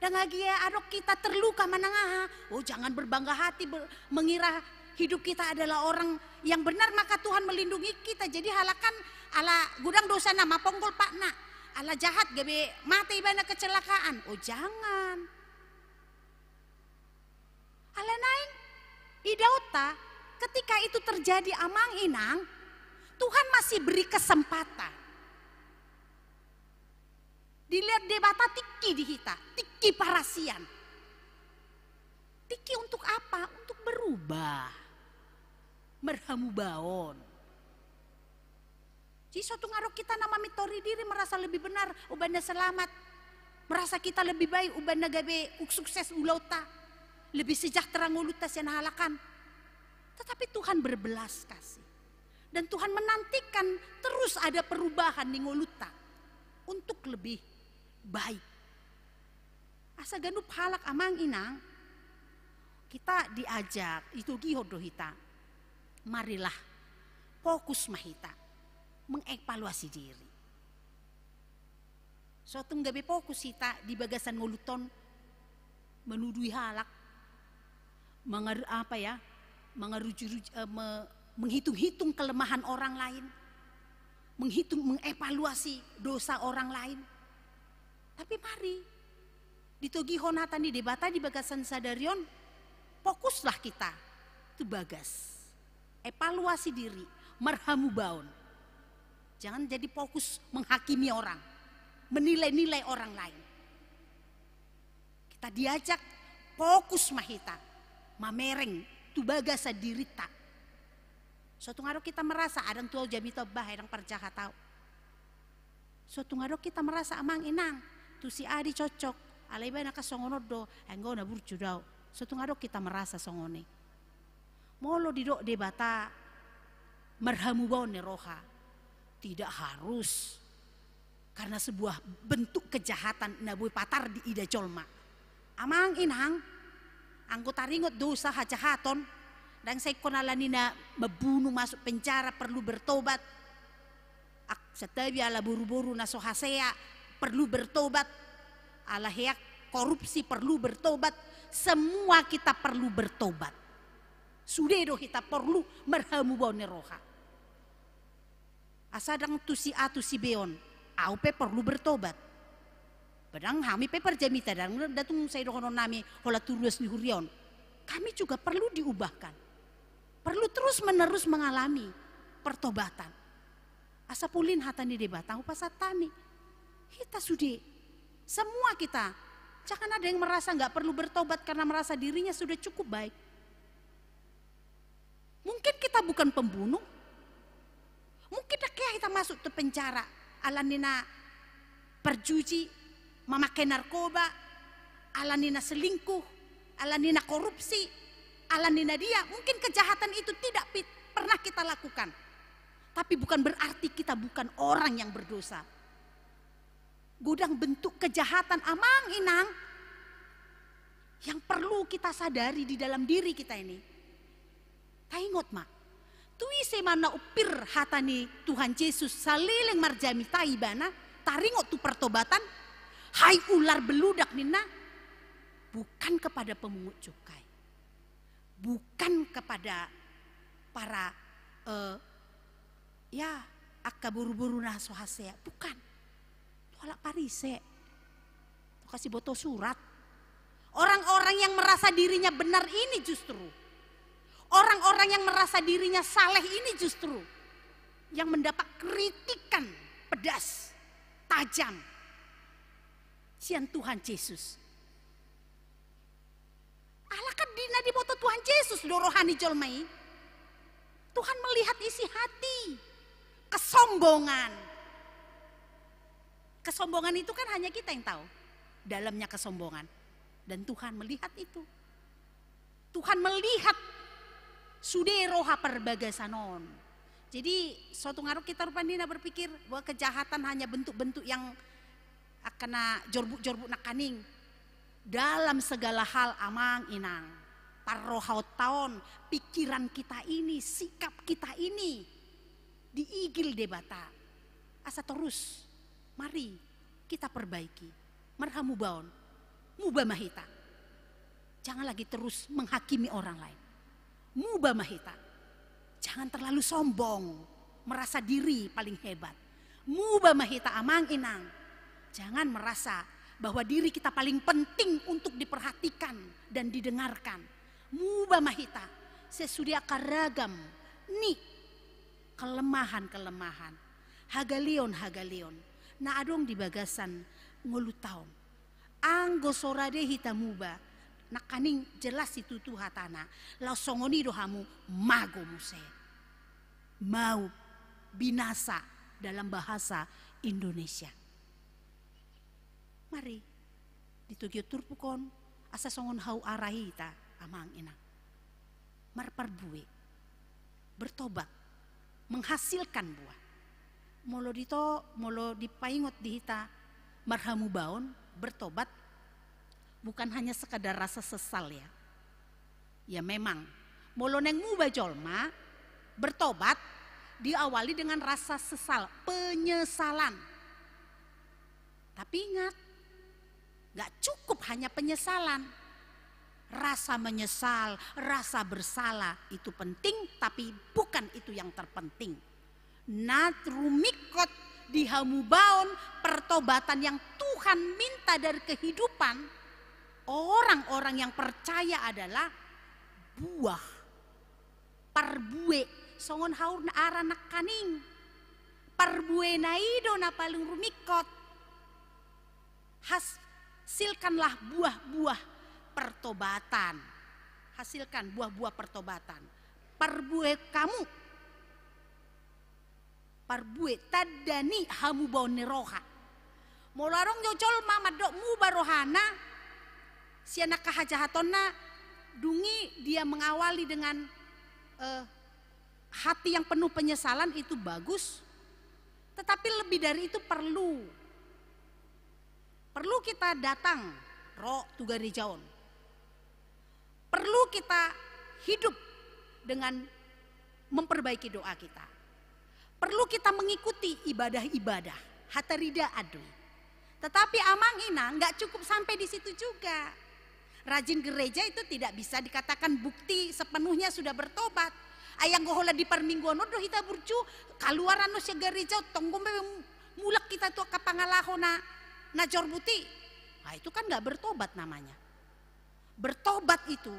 Ndang agia adong hita terluka manang aha. Oh, jangan berbangga hati ber-, mengira hidup kita adalah orang yang benar, maka Tuhan melindungi kita. Jadi halak an ala godang dosana ma ponggol patna, ala jahat gabe mate ibana kecelakaan. Oh, jangan. Ala naeng idaonta, ketika itu terjadi amang inang, Tuhan masih beri kesempatan. Dilehon Debata tingki di hita, tingki parasian. Tingki untuk apa? Untuk berubah. Marhamubaon. Jadi so tung adong hita na mamintori diri merasa lebih benar umbahen na selamat. Merasa kita lebih baik umbahen na gabe sukses ulaonta. Lebih sejahtera ngolunta sian halak an. Tetapi Tuhan berbelas kasih. Dan Tuhan menantikan terus ada perubahan di ngolunta untuk lebih baik. Asa ganup halak amang inang, hita diajak, ditogihon do hita. Marilah, fokus ma hita mengevaluasi diri. So tung gabe fokus hita di bagasan ngolunta on, menuduhi halak, mengar apa ya, mengaruju eh, me, menghitung-hitung kelemahan orang lain, menghitung mengevaluasi dosa orang lain. Tapi mari ditogihon hata ni Debata di bagasan sadari on, fokuslah kita tu bagas. Evaluasi diri, marhamubaon. Jangan jadi fokus menghakimi orang, menilai-nilai orang lain. Kita diajak fokus ma hita mamereng tu bagasan dirita. So tung adong hita merasa, adong tu au jamita bah, adong parjahat au. So tung adong hita merasa amang inang, tu si Adi cocok, alai ibana kan songon on do, anggo na burju do au. So tung adong hita merasa songon i. Molo didok Debata marhamubaon ni roha, tidak harus karena sebuah bentuk kejahatan na boi patar diida jolma. Amang inang, anggo taringot dosa hajahaton, ndang sai ingkon ala ni na mambunu masuk penjara perlu bertobat. Santabi ala boru-boru na so hasea perlu bertobat. Ala heak korupsi perlu bertobat. Semua kita perlu bertobat. Sude do hita perlu marhamubaon ni roha. Asa ndang tu si A tu si B on, au pe perlu bertobat. Padahal hami pe parjamita, ndang da tung sai dohonon nami holan tu ruas ni huria on. Kami juga perlu diubahkan. Perlu terus menerus mengalami pertobatan. Asa polin hata ni Debata hupasahat hami. Hita sude. Semua kita. Jangan ada yang merasa nggak perlu bertobat karena merasa dirinya sudah cukup baik. Mungkin kita bukan pembunuh. Mungkin ndang hea hita masuk tu penjara ala ni na parjuji, mamake narkoba, ala ni na selingkuh, ala ni na korupsi, ala ni na dia. Mungkin kejahatan itu tidak pernah kita lakukan. Tapi bukan berarti kita bukan orang yang berdosa. Godang bentuk kejahatan amang inang yang perlu kita sadari di dalam diri kita ini. Taingot ma, tu ise ma na umpir hata ni Tuhan Jesus saleleng marjamita ibana, taringot tu pertobatan, hai ular beludak ninna, bukan kepada pemungut cukai, bukan kepada para eh, ya angka boru-boru na so hasea, bukan. Tu halak Parise. Tu angka siboto surat. Orang-orang yang merasa dirinya benar ini justru, orang-orang yang merasa dirinya saleh ini justru yang mendapat kritikan pedas, tajam sian Tuhan Jesus. Ala kan di na diboto Tuhan Jesus do roha ni jolma i. Tuhan melihat isi hati. Kesombongan. Kesombongan itu kan hanya kita yang tahu dalamnya kesombongan. Dan Tuhan melihat itu. Tuhan melihat sude roha parbagasan on. Jadi so tung adong hita rupani na berpikir bahwa kejahatan hanya bentuk-bentuk yang angka na jorbut-jorbut nangkaning. Dalam segala hal amang inang, parrohaonta on, pikiran kita ini, sikap kita ini diigil Debata. Asa torus, mari kita perbaiki. Marhamubaon, muba ma hita. Jangan lagi terus menghakimi orang lain. Muba ma hita. Jangan terlalu sombong, merasa diri paling hebat. Muba ma hita amang inang. Jangan merasa bahwa diri kita paling penting untuk diperhatikan dan didengarkan. Muba ma hita sesude angka ragam ni kelemahan-kelemahan, hagaleon-hagaleon na adong di bagasan ngolunta on. Anggo so rade hita muba, nangkaning jelas situtu hatana, laos songon i do hamu mago muse. Maup, binasa dalam bahasa Indonesia. Mari, di togihon turpuk on, asa songon hau ara hita, amang inang. Marparbue, bertobat, menghasilkan buah. Molo dito, molo dipaingot di hita marhamubaon, bertobat, bukan hanya sekadar rasa sesal ya. Ya memang, molo naeng muba jolma, Bertobat diawali dengan rasa sesal, penyesalan. Tapi ingat, nggak cukup hanya penyesalan. Rasa menyesal, rasa bersalah itu penting, tapi bukan itu yang terpenting. Na rumingkot di hamubaon pertobatan yang Tuhan minta dari kehidupan orang-orang yang percaya adalah buah. Parbue, songon haur na ara nangkaning. Parbuena i do na paling rumingkot. Hasilkanlah buah-buah pertobatan. Hasilkan buah-buah pertobatan. Parbue hamu. Parbue, tanda ni hamubaon ni roha. Molo adong jo jolma mandok muba rohana sian angka hajahatonna, dung i dia mengawali dengan, eh, hati yang penuh penyesalan, itu bagus. Tetapi lebih dari itu perlu. Perlu kita datang, ro tu gareja on. Perlu kita hidup dengan memperbaiki doa kita. Perlu kita mengikuti ibadah-ibadah, hataridaan do i. Tetapi amang inang, nggak cukup sampai di situ juga. Rajin gereja itu tidak bisa dikatakan bukti sepenuhnya sudah bertobat. Ai anggo holan di parmingguon on do hita burju, kaluar annon sian gareja, tong gombe mulak hita tu angka pangalaho na, na jorbut i. Nah, itu kan nggak bertobat namanya. Bertobat itu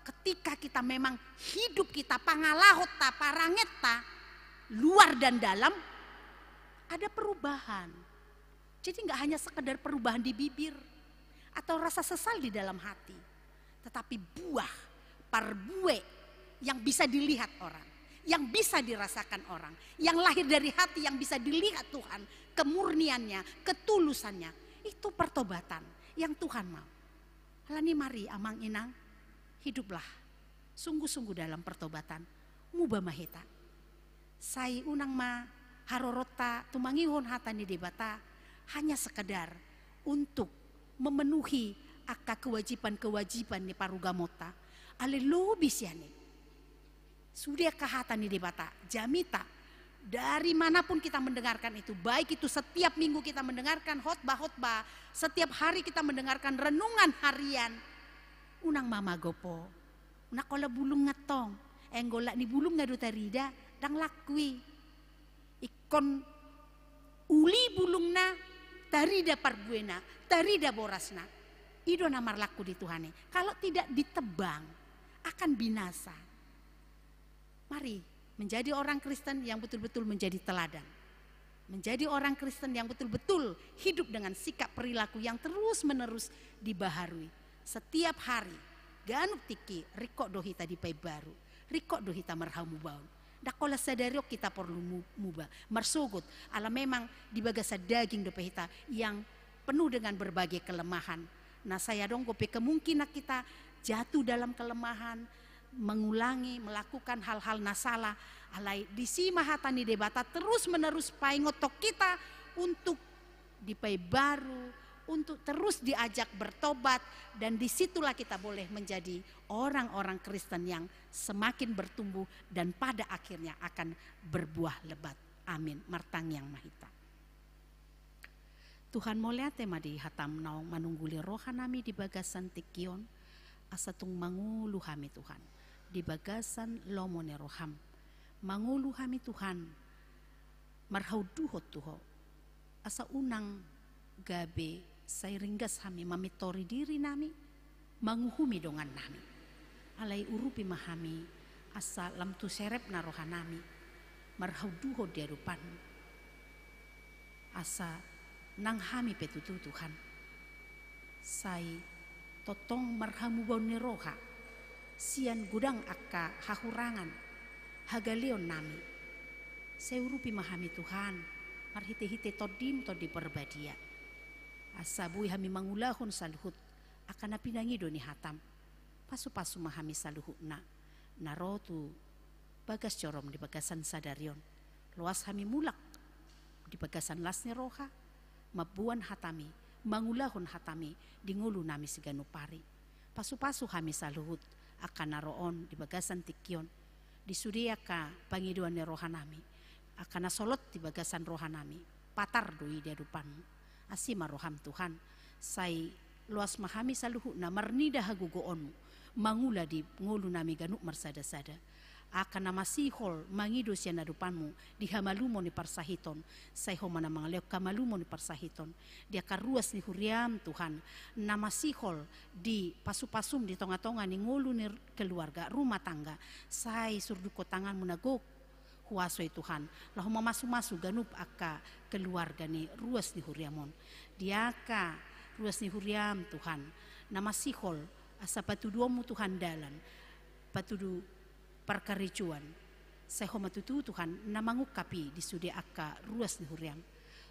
ketika kita memang hidup kita, pangalahonta, parangenta, luar dan dalam, ada perubahan. Jadi nggak hanya sekedar perubahan di bibir atau rasa sesal di dalam hati, tetapi buah, parbue yang bisa dilihat orang, yang bisa dirasakan orang, yang lahir dari hati yang bisa dilihat Tuhan, kemurniannya, ketulusannya. Itu pertobatan yang Tuhan mau. Alani mari amang inang, hiduplah sungguh-sungguh dalam pertobatan. Muba ma hita. Sai unang ma haroronta tumangihon hata ni Debata hanya sekedar untuk memenuhi angka kewajiban-kewajiban ni parugamonta. Alai lobi sian i. Sude angka hata ni Debata, jamita. Dari manapun kita mendengarkan itu, baik itu setiap minggu kita mendengarkan khotbah-khotbah, setiap hari kita mendengarkan renungan harian, unang ma magopo. Nangkola bulung nga tong, enggo lak ni bulung nga do tarida, ndang laku i. Ingkon uli bulungna, tarida parbuena, tarida borasna. I do na marlaku di Tuhan i. Kalau tidak ditebang, akan binasa. Mari menjadi orang Kristen yang betul-betul menjadi teladan. Menjadi orang Kristen yang betul-betul hidup dengan sikap perilaku yang terus-menerus dibaharui. Setiap hari, ganup tingki, ringkot do hita dipaimbaru, ringkot do hita marhamubaon. Ndang holan sadari on hita porlu mu-, muba, marsogot, ala memang di bagasan daging dope hita yang penuh dengan berbagai kelemahan. Nah, sai adong dope kemungkinan kita jatuh dalam kelemahan, mengulangi, melakukan hal-hal na salah. Alai disi ma hata ni Debata terus-menerus paingothon hita untuk dipaimbaru, untuk terus diajak bertobat, dan disitulah kita boleh menjadi orang-orang Kristen yang semakin bertumbuh dan pada akhirnya akan berbuah lebat. Amin. Martangiang ma hita. Tuhan, mauliate ma di hataM naung manungguli rohanami di bagasan tingki on, asa tung mangolu hami Tuhan, di bagasan lomo ni rohaM. Mangolu hami Tuhan, marhaunduhon tu Ho, asa unang gabe sai ringgas hami mamintori dirinami, manguhumi dongannami. Alai urupi ma hami, asa lam tu serepna rohanami, marhaunduhon di adopanMu. Asa nang hami pe tutu Tuhan, sai tongtong marhamubaon ni roha, sian godang angka hahurangan, hagaleonnami. Sai urupi ma hami Tuhan, marhite-hite TondiM, Tondi Parbadia. Asa boi hami mangulahon saluhut, angka na pinangido ni hataM. Pasu-pasu ma hami saluhutna, na ro tu bagas joroM di bagasan sadari on. Loas hami mulak, di bagasan las ni roha, mamboan hataMi, mangulahon hataMi, di ngolunami siganup ari. Pasu-pasu hami saluhut, angka na ro on di bagasan tingki on. Di sude angka pangidoan ni rohanami, angka na solot di bagasan rohanami, patar do i di adopanmu. Asi ma roham Tuhan, sai loas ma hami saluhutna marnida hagogoonmu, mangula di ngolunami ganup marsadasada. Angka na masihol mangido sian adopanmu di hamalumon ni parsahiton, sai Ho ma na mangalehon hamalumon ni parsahiton. Di angka ruas ni huriam Tuhan, na masihol di pasupasum di tongatonga ni ngolu ni keluarga, rumah tangga, sai surdukkon tanganmu na gok huaso i Tuhan, laho mamasumasu ganup angka keluarga ni ruas ni huriam on. Di angka ruas ni huriam Tuhan, na masihol asa patuduonmu Tuhan dalan, patudu parkarejoan, sai Ho ma tutu Tuhan na mangungkap i di sude angka ruas ni huriam.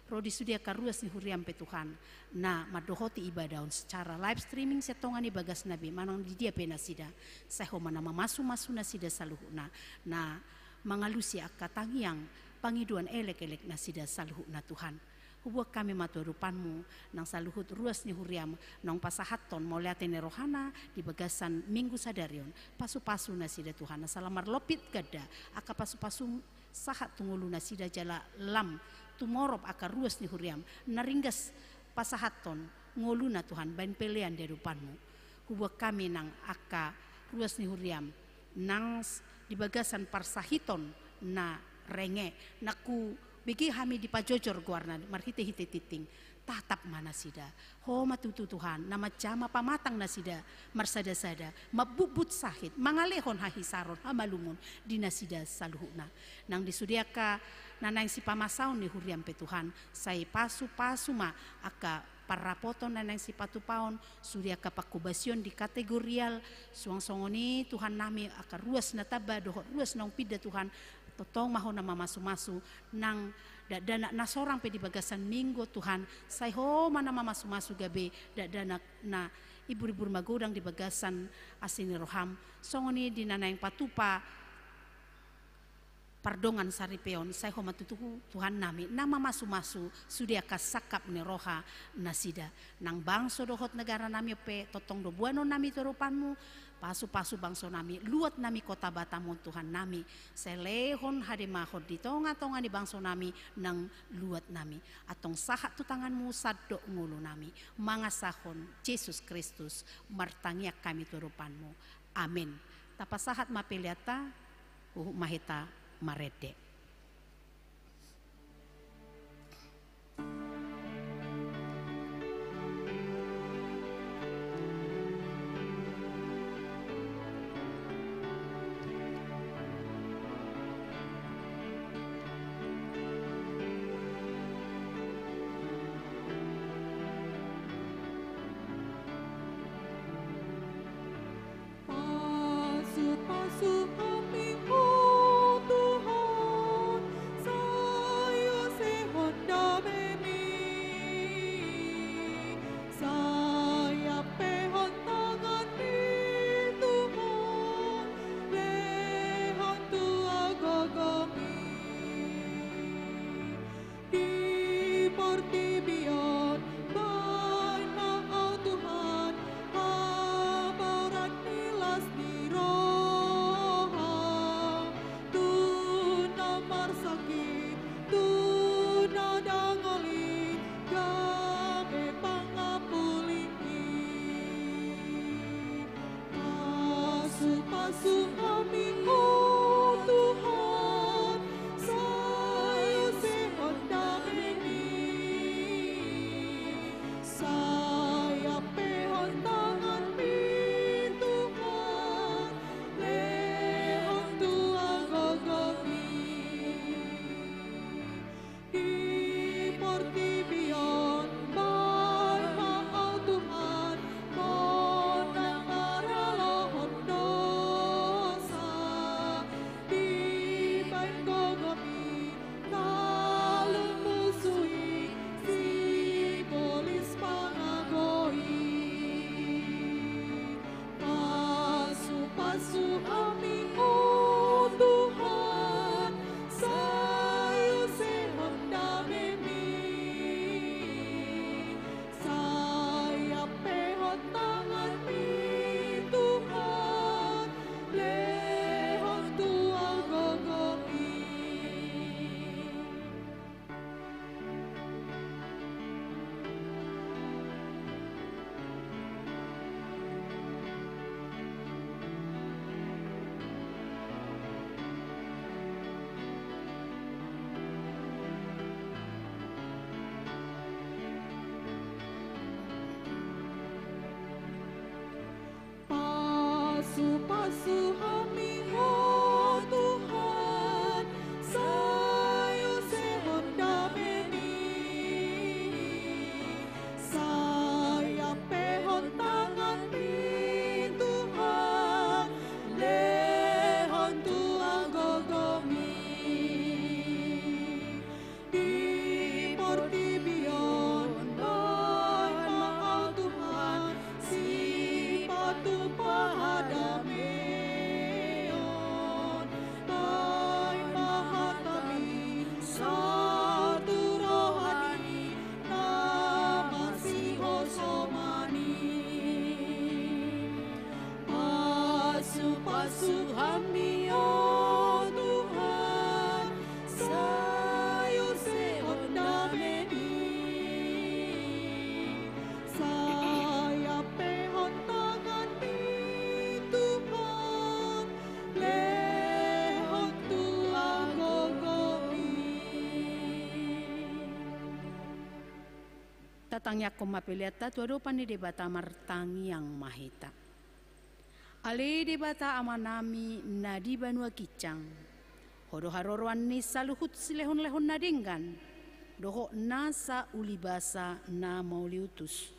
Ro di sude angka ruas ni huriam pe Tuhan, na mandohoti ibadah on secara live streaming sian tonga ni bagasna be manang di dia pe nasida, sai Ho ma na mamasumasu nasida saluhutna, na mangalusi angka tangiang pangidoan elekelek nasida saluhutna Tuhan. Huboan hami ma tu adopanmu nang saluhut ruas ni huriam naung pasahathon mauliate ni rohana di bagasan minggu sadari on. Pasupasu nasida Tuhan, asa lam marlompit ganda angka pasupasum sahat tu ngolu nasida jala lam tumorop angka ruas ni huriam na ringgas pasahathon ngoluna Tuhan baen pelean di adopanmu. Huboan hami nang angka ruas ni huriam nang s-, di bagasan parsahiton na renge, na hubege hami dipajojor goarna marhitehite tingting. Tatap ma nasida. Ho ma tutu Tuhan, na manjama pamatang nasida marsadasada, mambutbut sahit, mangalehon hahisaron, hamalumon di nasida saluhutna. Nang di sude angka na naeng sipamasaon ni huriam pe Tuhan, sai pasupasu ma angka parrapoton na naeng sipatupaon, sude angka pangkobasion di kategorial, suang songon i Tuhannami angka ruas na tamba dohot ruas naung pinda Tuhan, tongtong ma Ho na mamasumasu nang dakdanak na sorang pe di bagasan minggu Tuhan, sai Ho ma na mamasumasu gabe dakdanak na iburibur magodang di bagasan asi ni roham, songon i di na naeng patupa pardongan saripeon, sai Ho ma tutu Tuhannami na mamasumasu sude angka sangkap ni roha nasida. Nang bangso dohot negaranami on pe tongtong do boanonnami tu adopanmu, pasupasu bangsonami, luatnami Kota Batam on Tuhannami, sai lehon hademahon di tongatonga ni bangsonami nang luatnami. Antong sahat tu tanganmu sandok ngolunami, mangasahon Jesus Kristus martangiang hami tu adopanmu. Amen. Tapasahat ma peleanta, huhut ma hita marende. Pasupasu hami, o Tuhan. Tangiangkon ma peleanta tu adopan ni Debata. Martangiang ma hita. Ale Debata Amanami na di banua ginjang, Ho do haroroan ni saluhut silehonlehon na denggan dohot nasa ulibasa na mauliutus.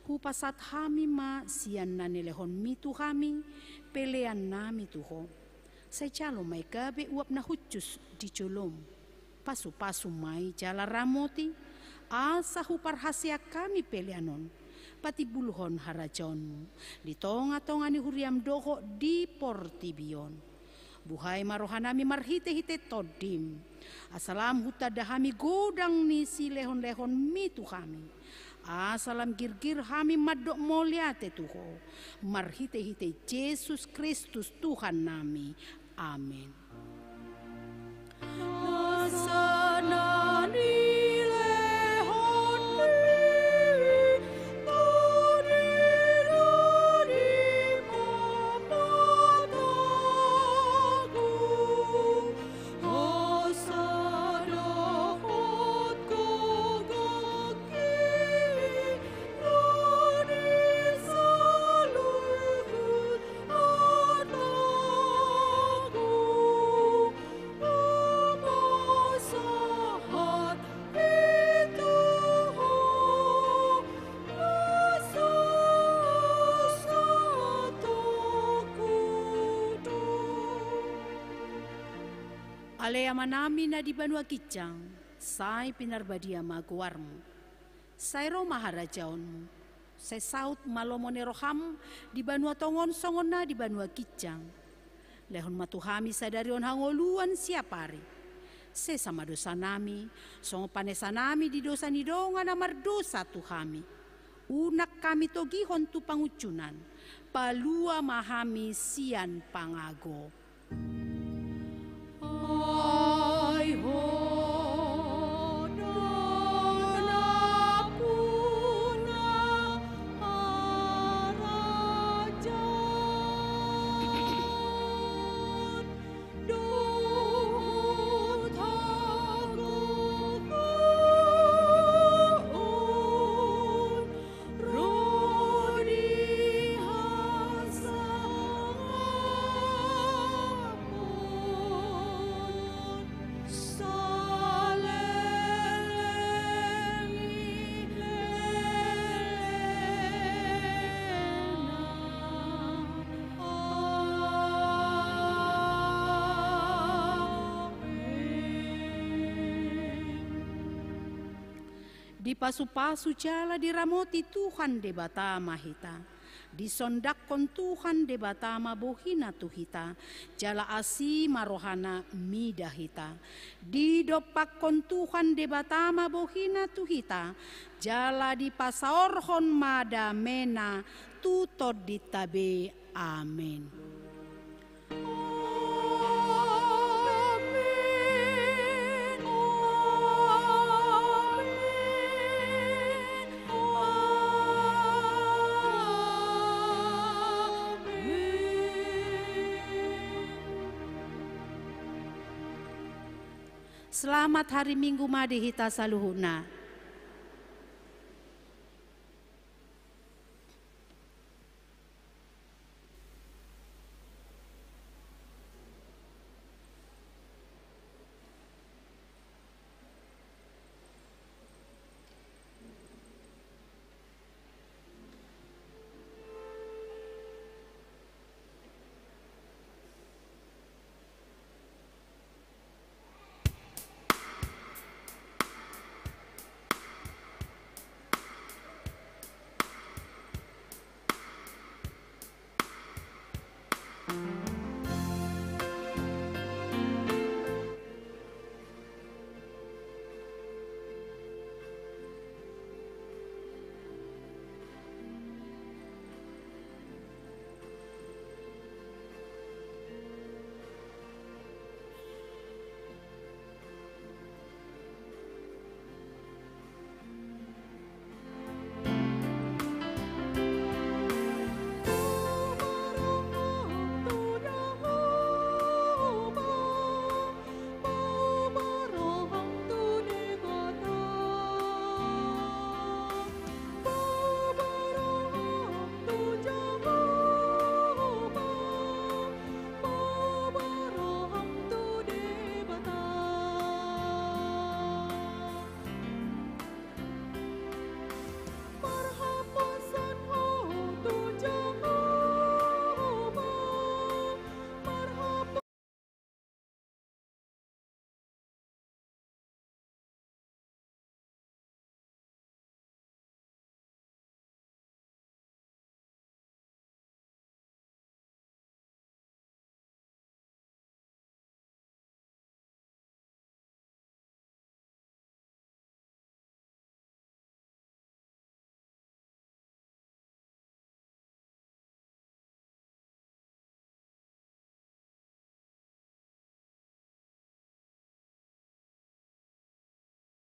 Hupasahat hami ma sian na nilehonMi tu hami peleannami tu Ho. Sai jalo ma i gabe uap na hushus di joloM. Pasupasu ma i jala ramoti, asa huparhaseang hami pelean on patimbulhon harajaonMu di tongatonga ni huriaM dohot di portibi on. Buhai ma rohanami marhitehite TondiM, asa lam hutanda hami godang ni silehonlehonMi tu hami, asa lam girgir hami mandok mauliate tu Ho, marhitehite Jesus Kristus Tuhannami. Amen. Ale Amanami na di banua ginjang, sai pinarbadia ma goarMu. Sai ro ma harajaonMu. Sai saut ma lomo ni rohaM di banua tonga on songon na di banua ginjang. Lehon ma tu hami sadari on hangoluan siapari. Sesa ma dosanami, songon panesanami di dosa ni dongan na mardosa tu hami. Unang hami togihon tu pangunjunan, palua ma hami sian pangago. Ai Ho do nampuna harajaon dohot hagogoon ro di hasangapon saleleng ni lelengna. Amen. Dipasupasu jala diramoti Tuhan Debata ma hita. Disondangkon Tuhan Debata ma bohiNa tu hita, jala asi ma rohaNa mida hita. Didompakkon Tuhan Debata ma bohiNa tu hita, jala dipasaorhon ma dameNa tu tondinta be. Amen. Selamat hari Minggu ma di hita saluhutna.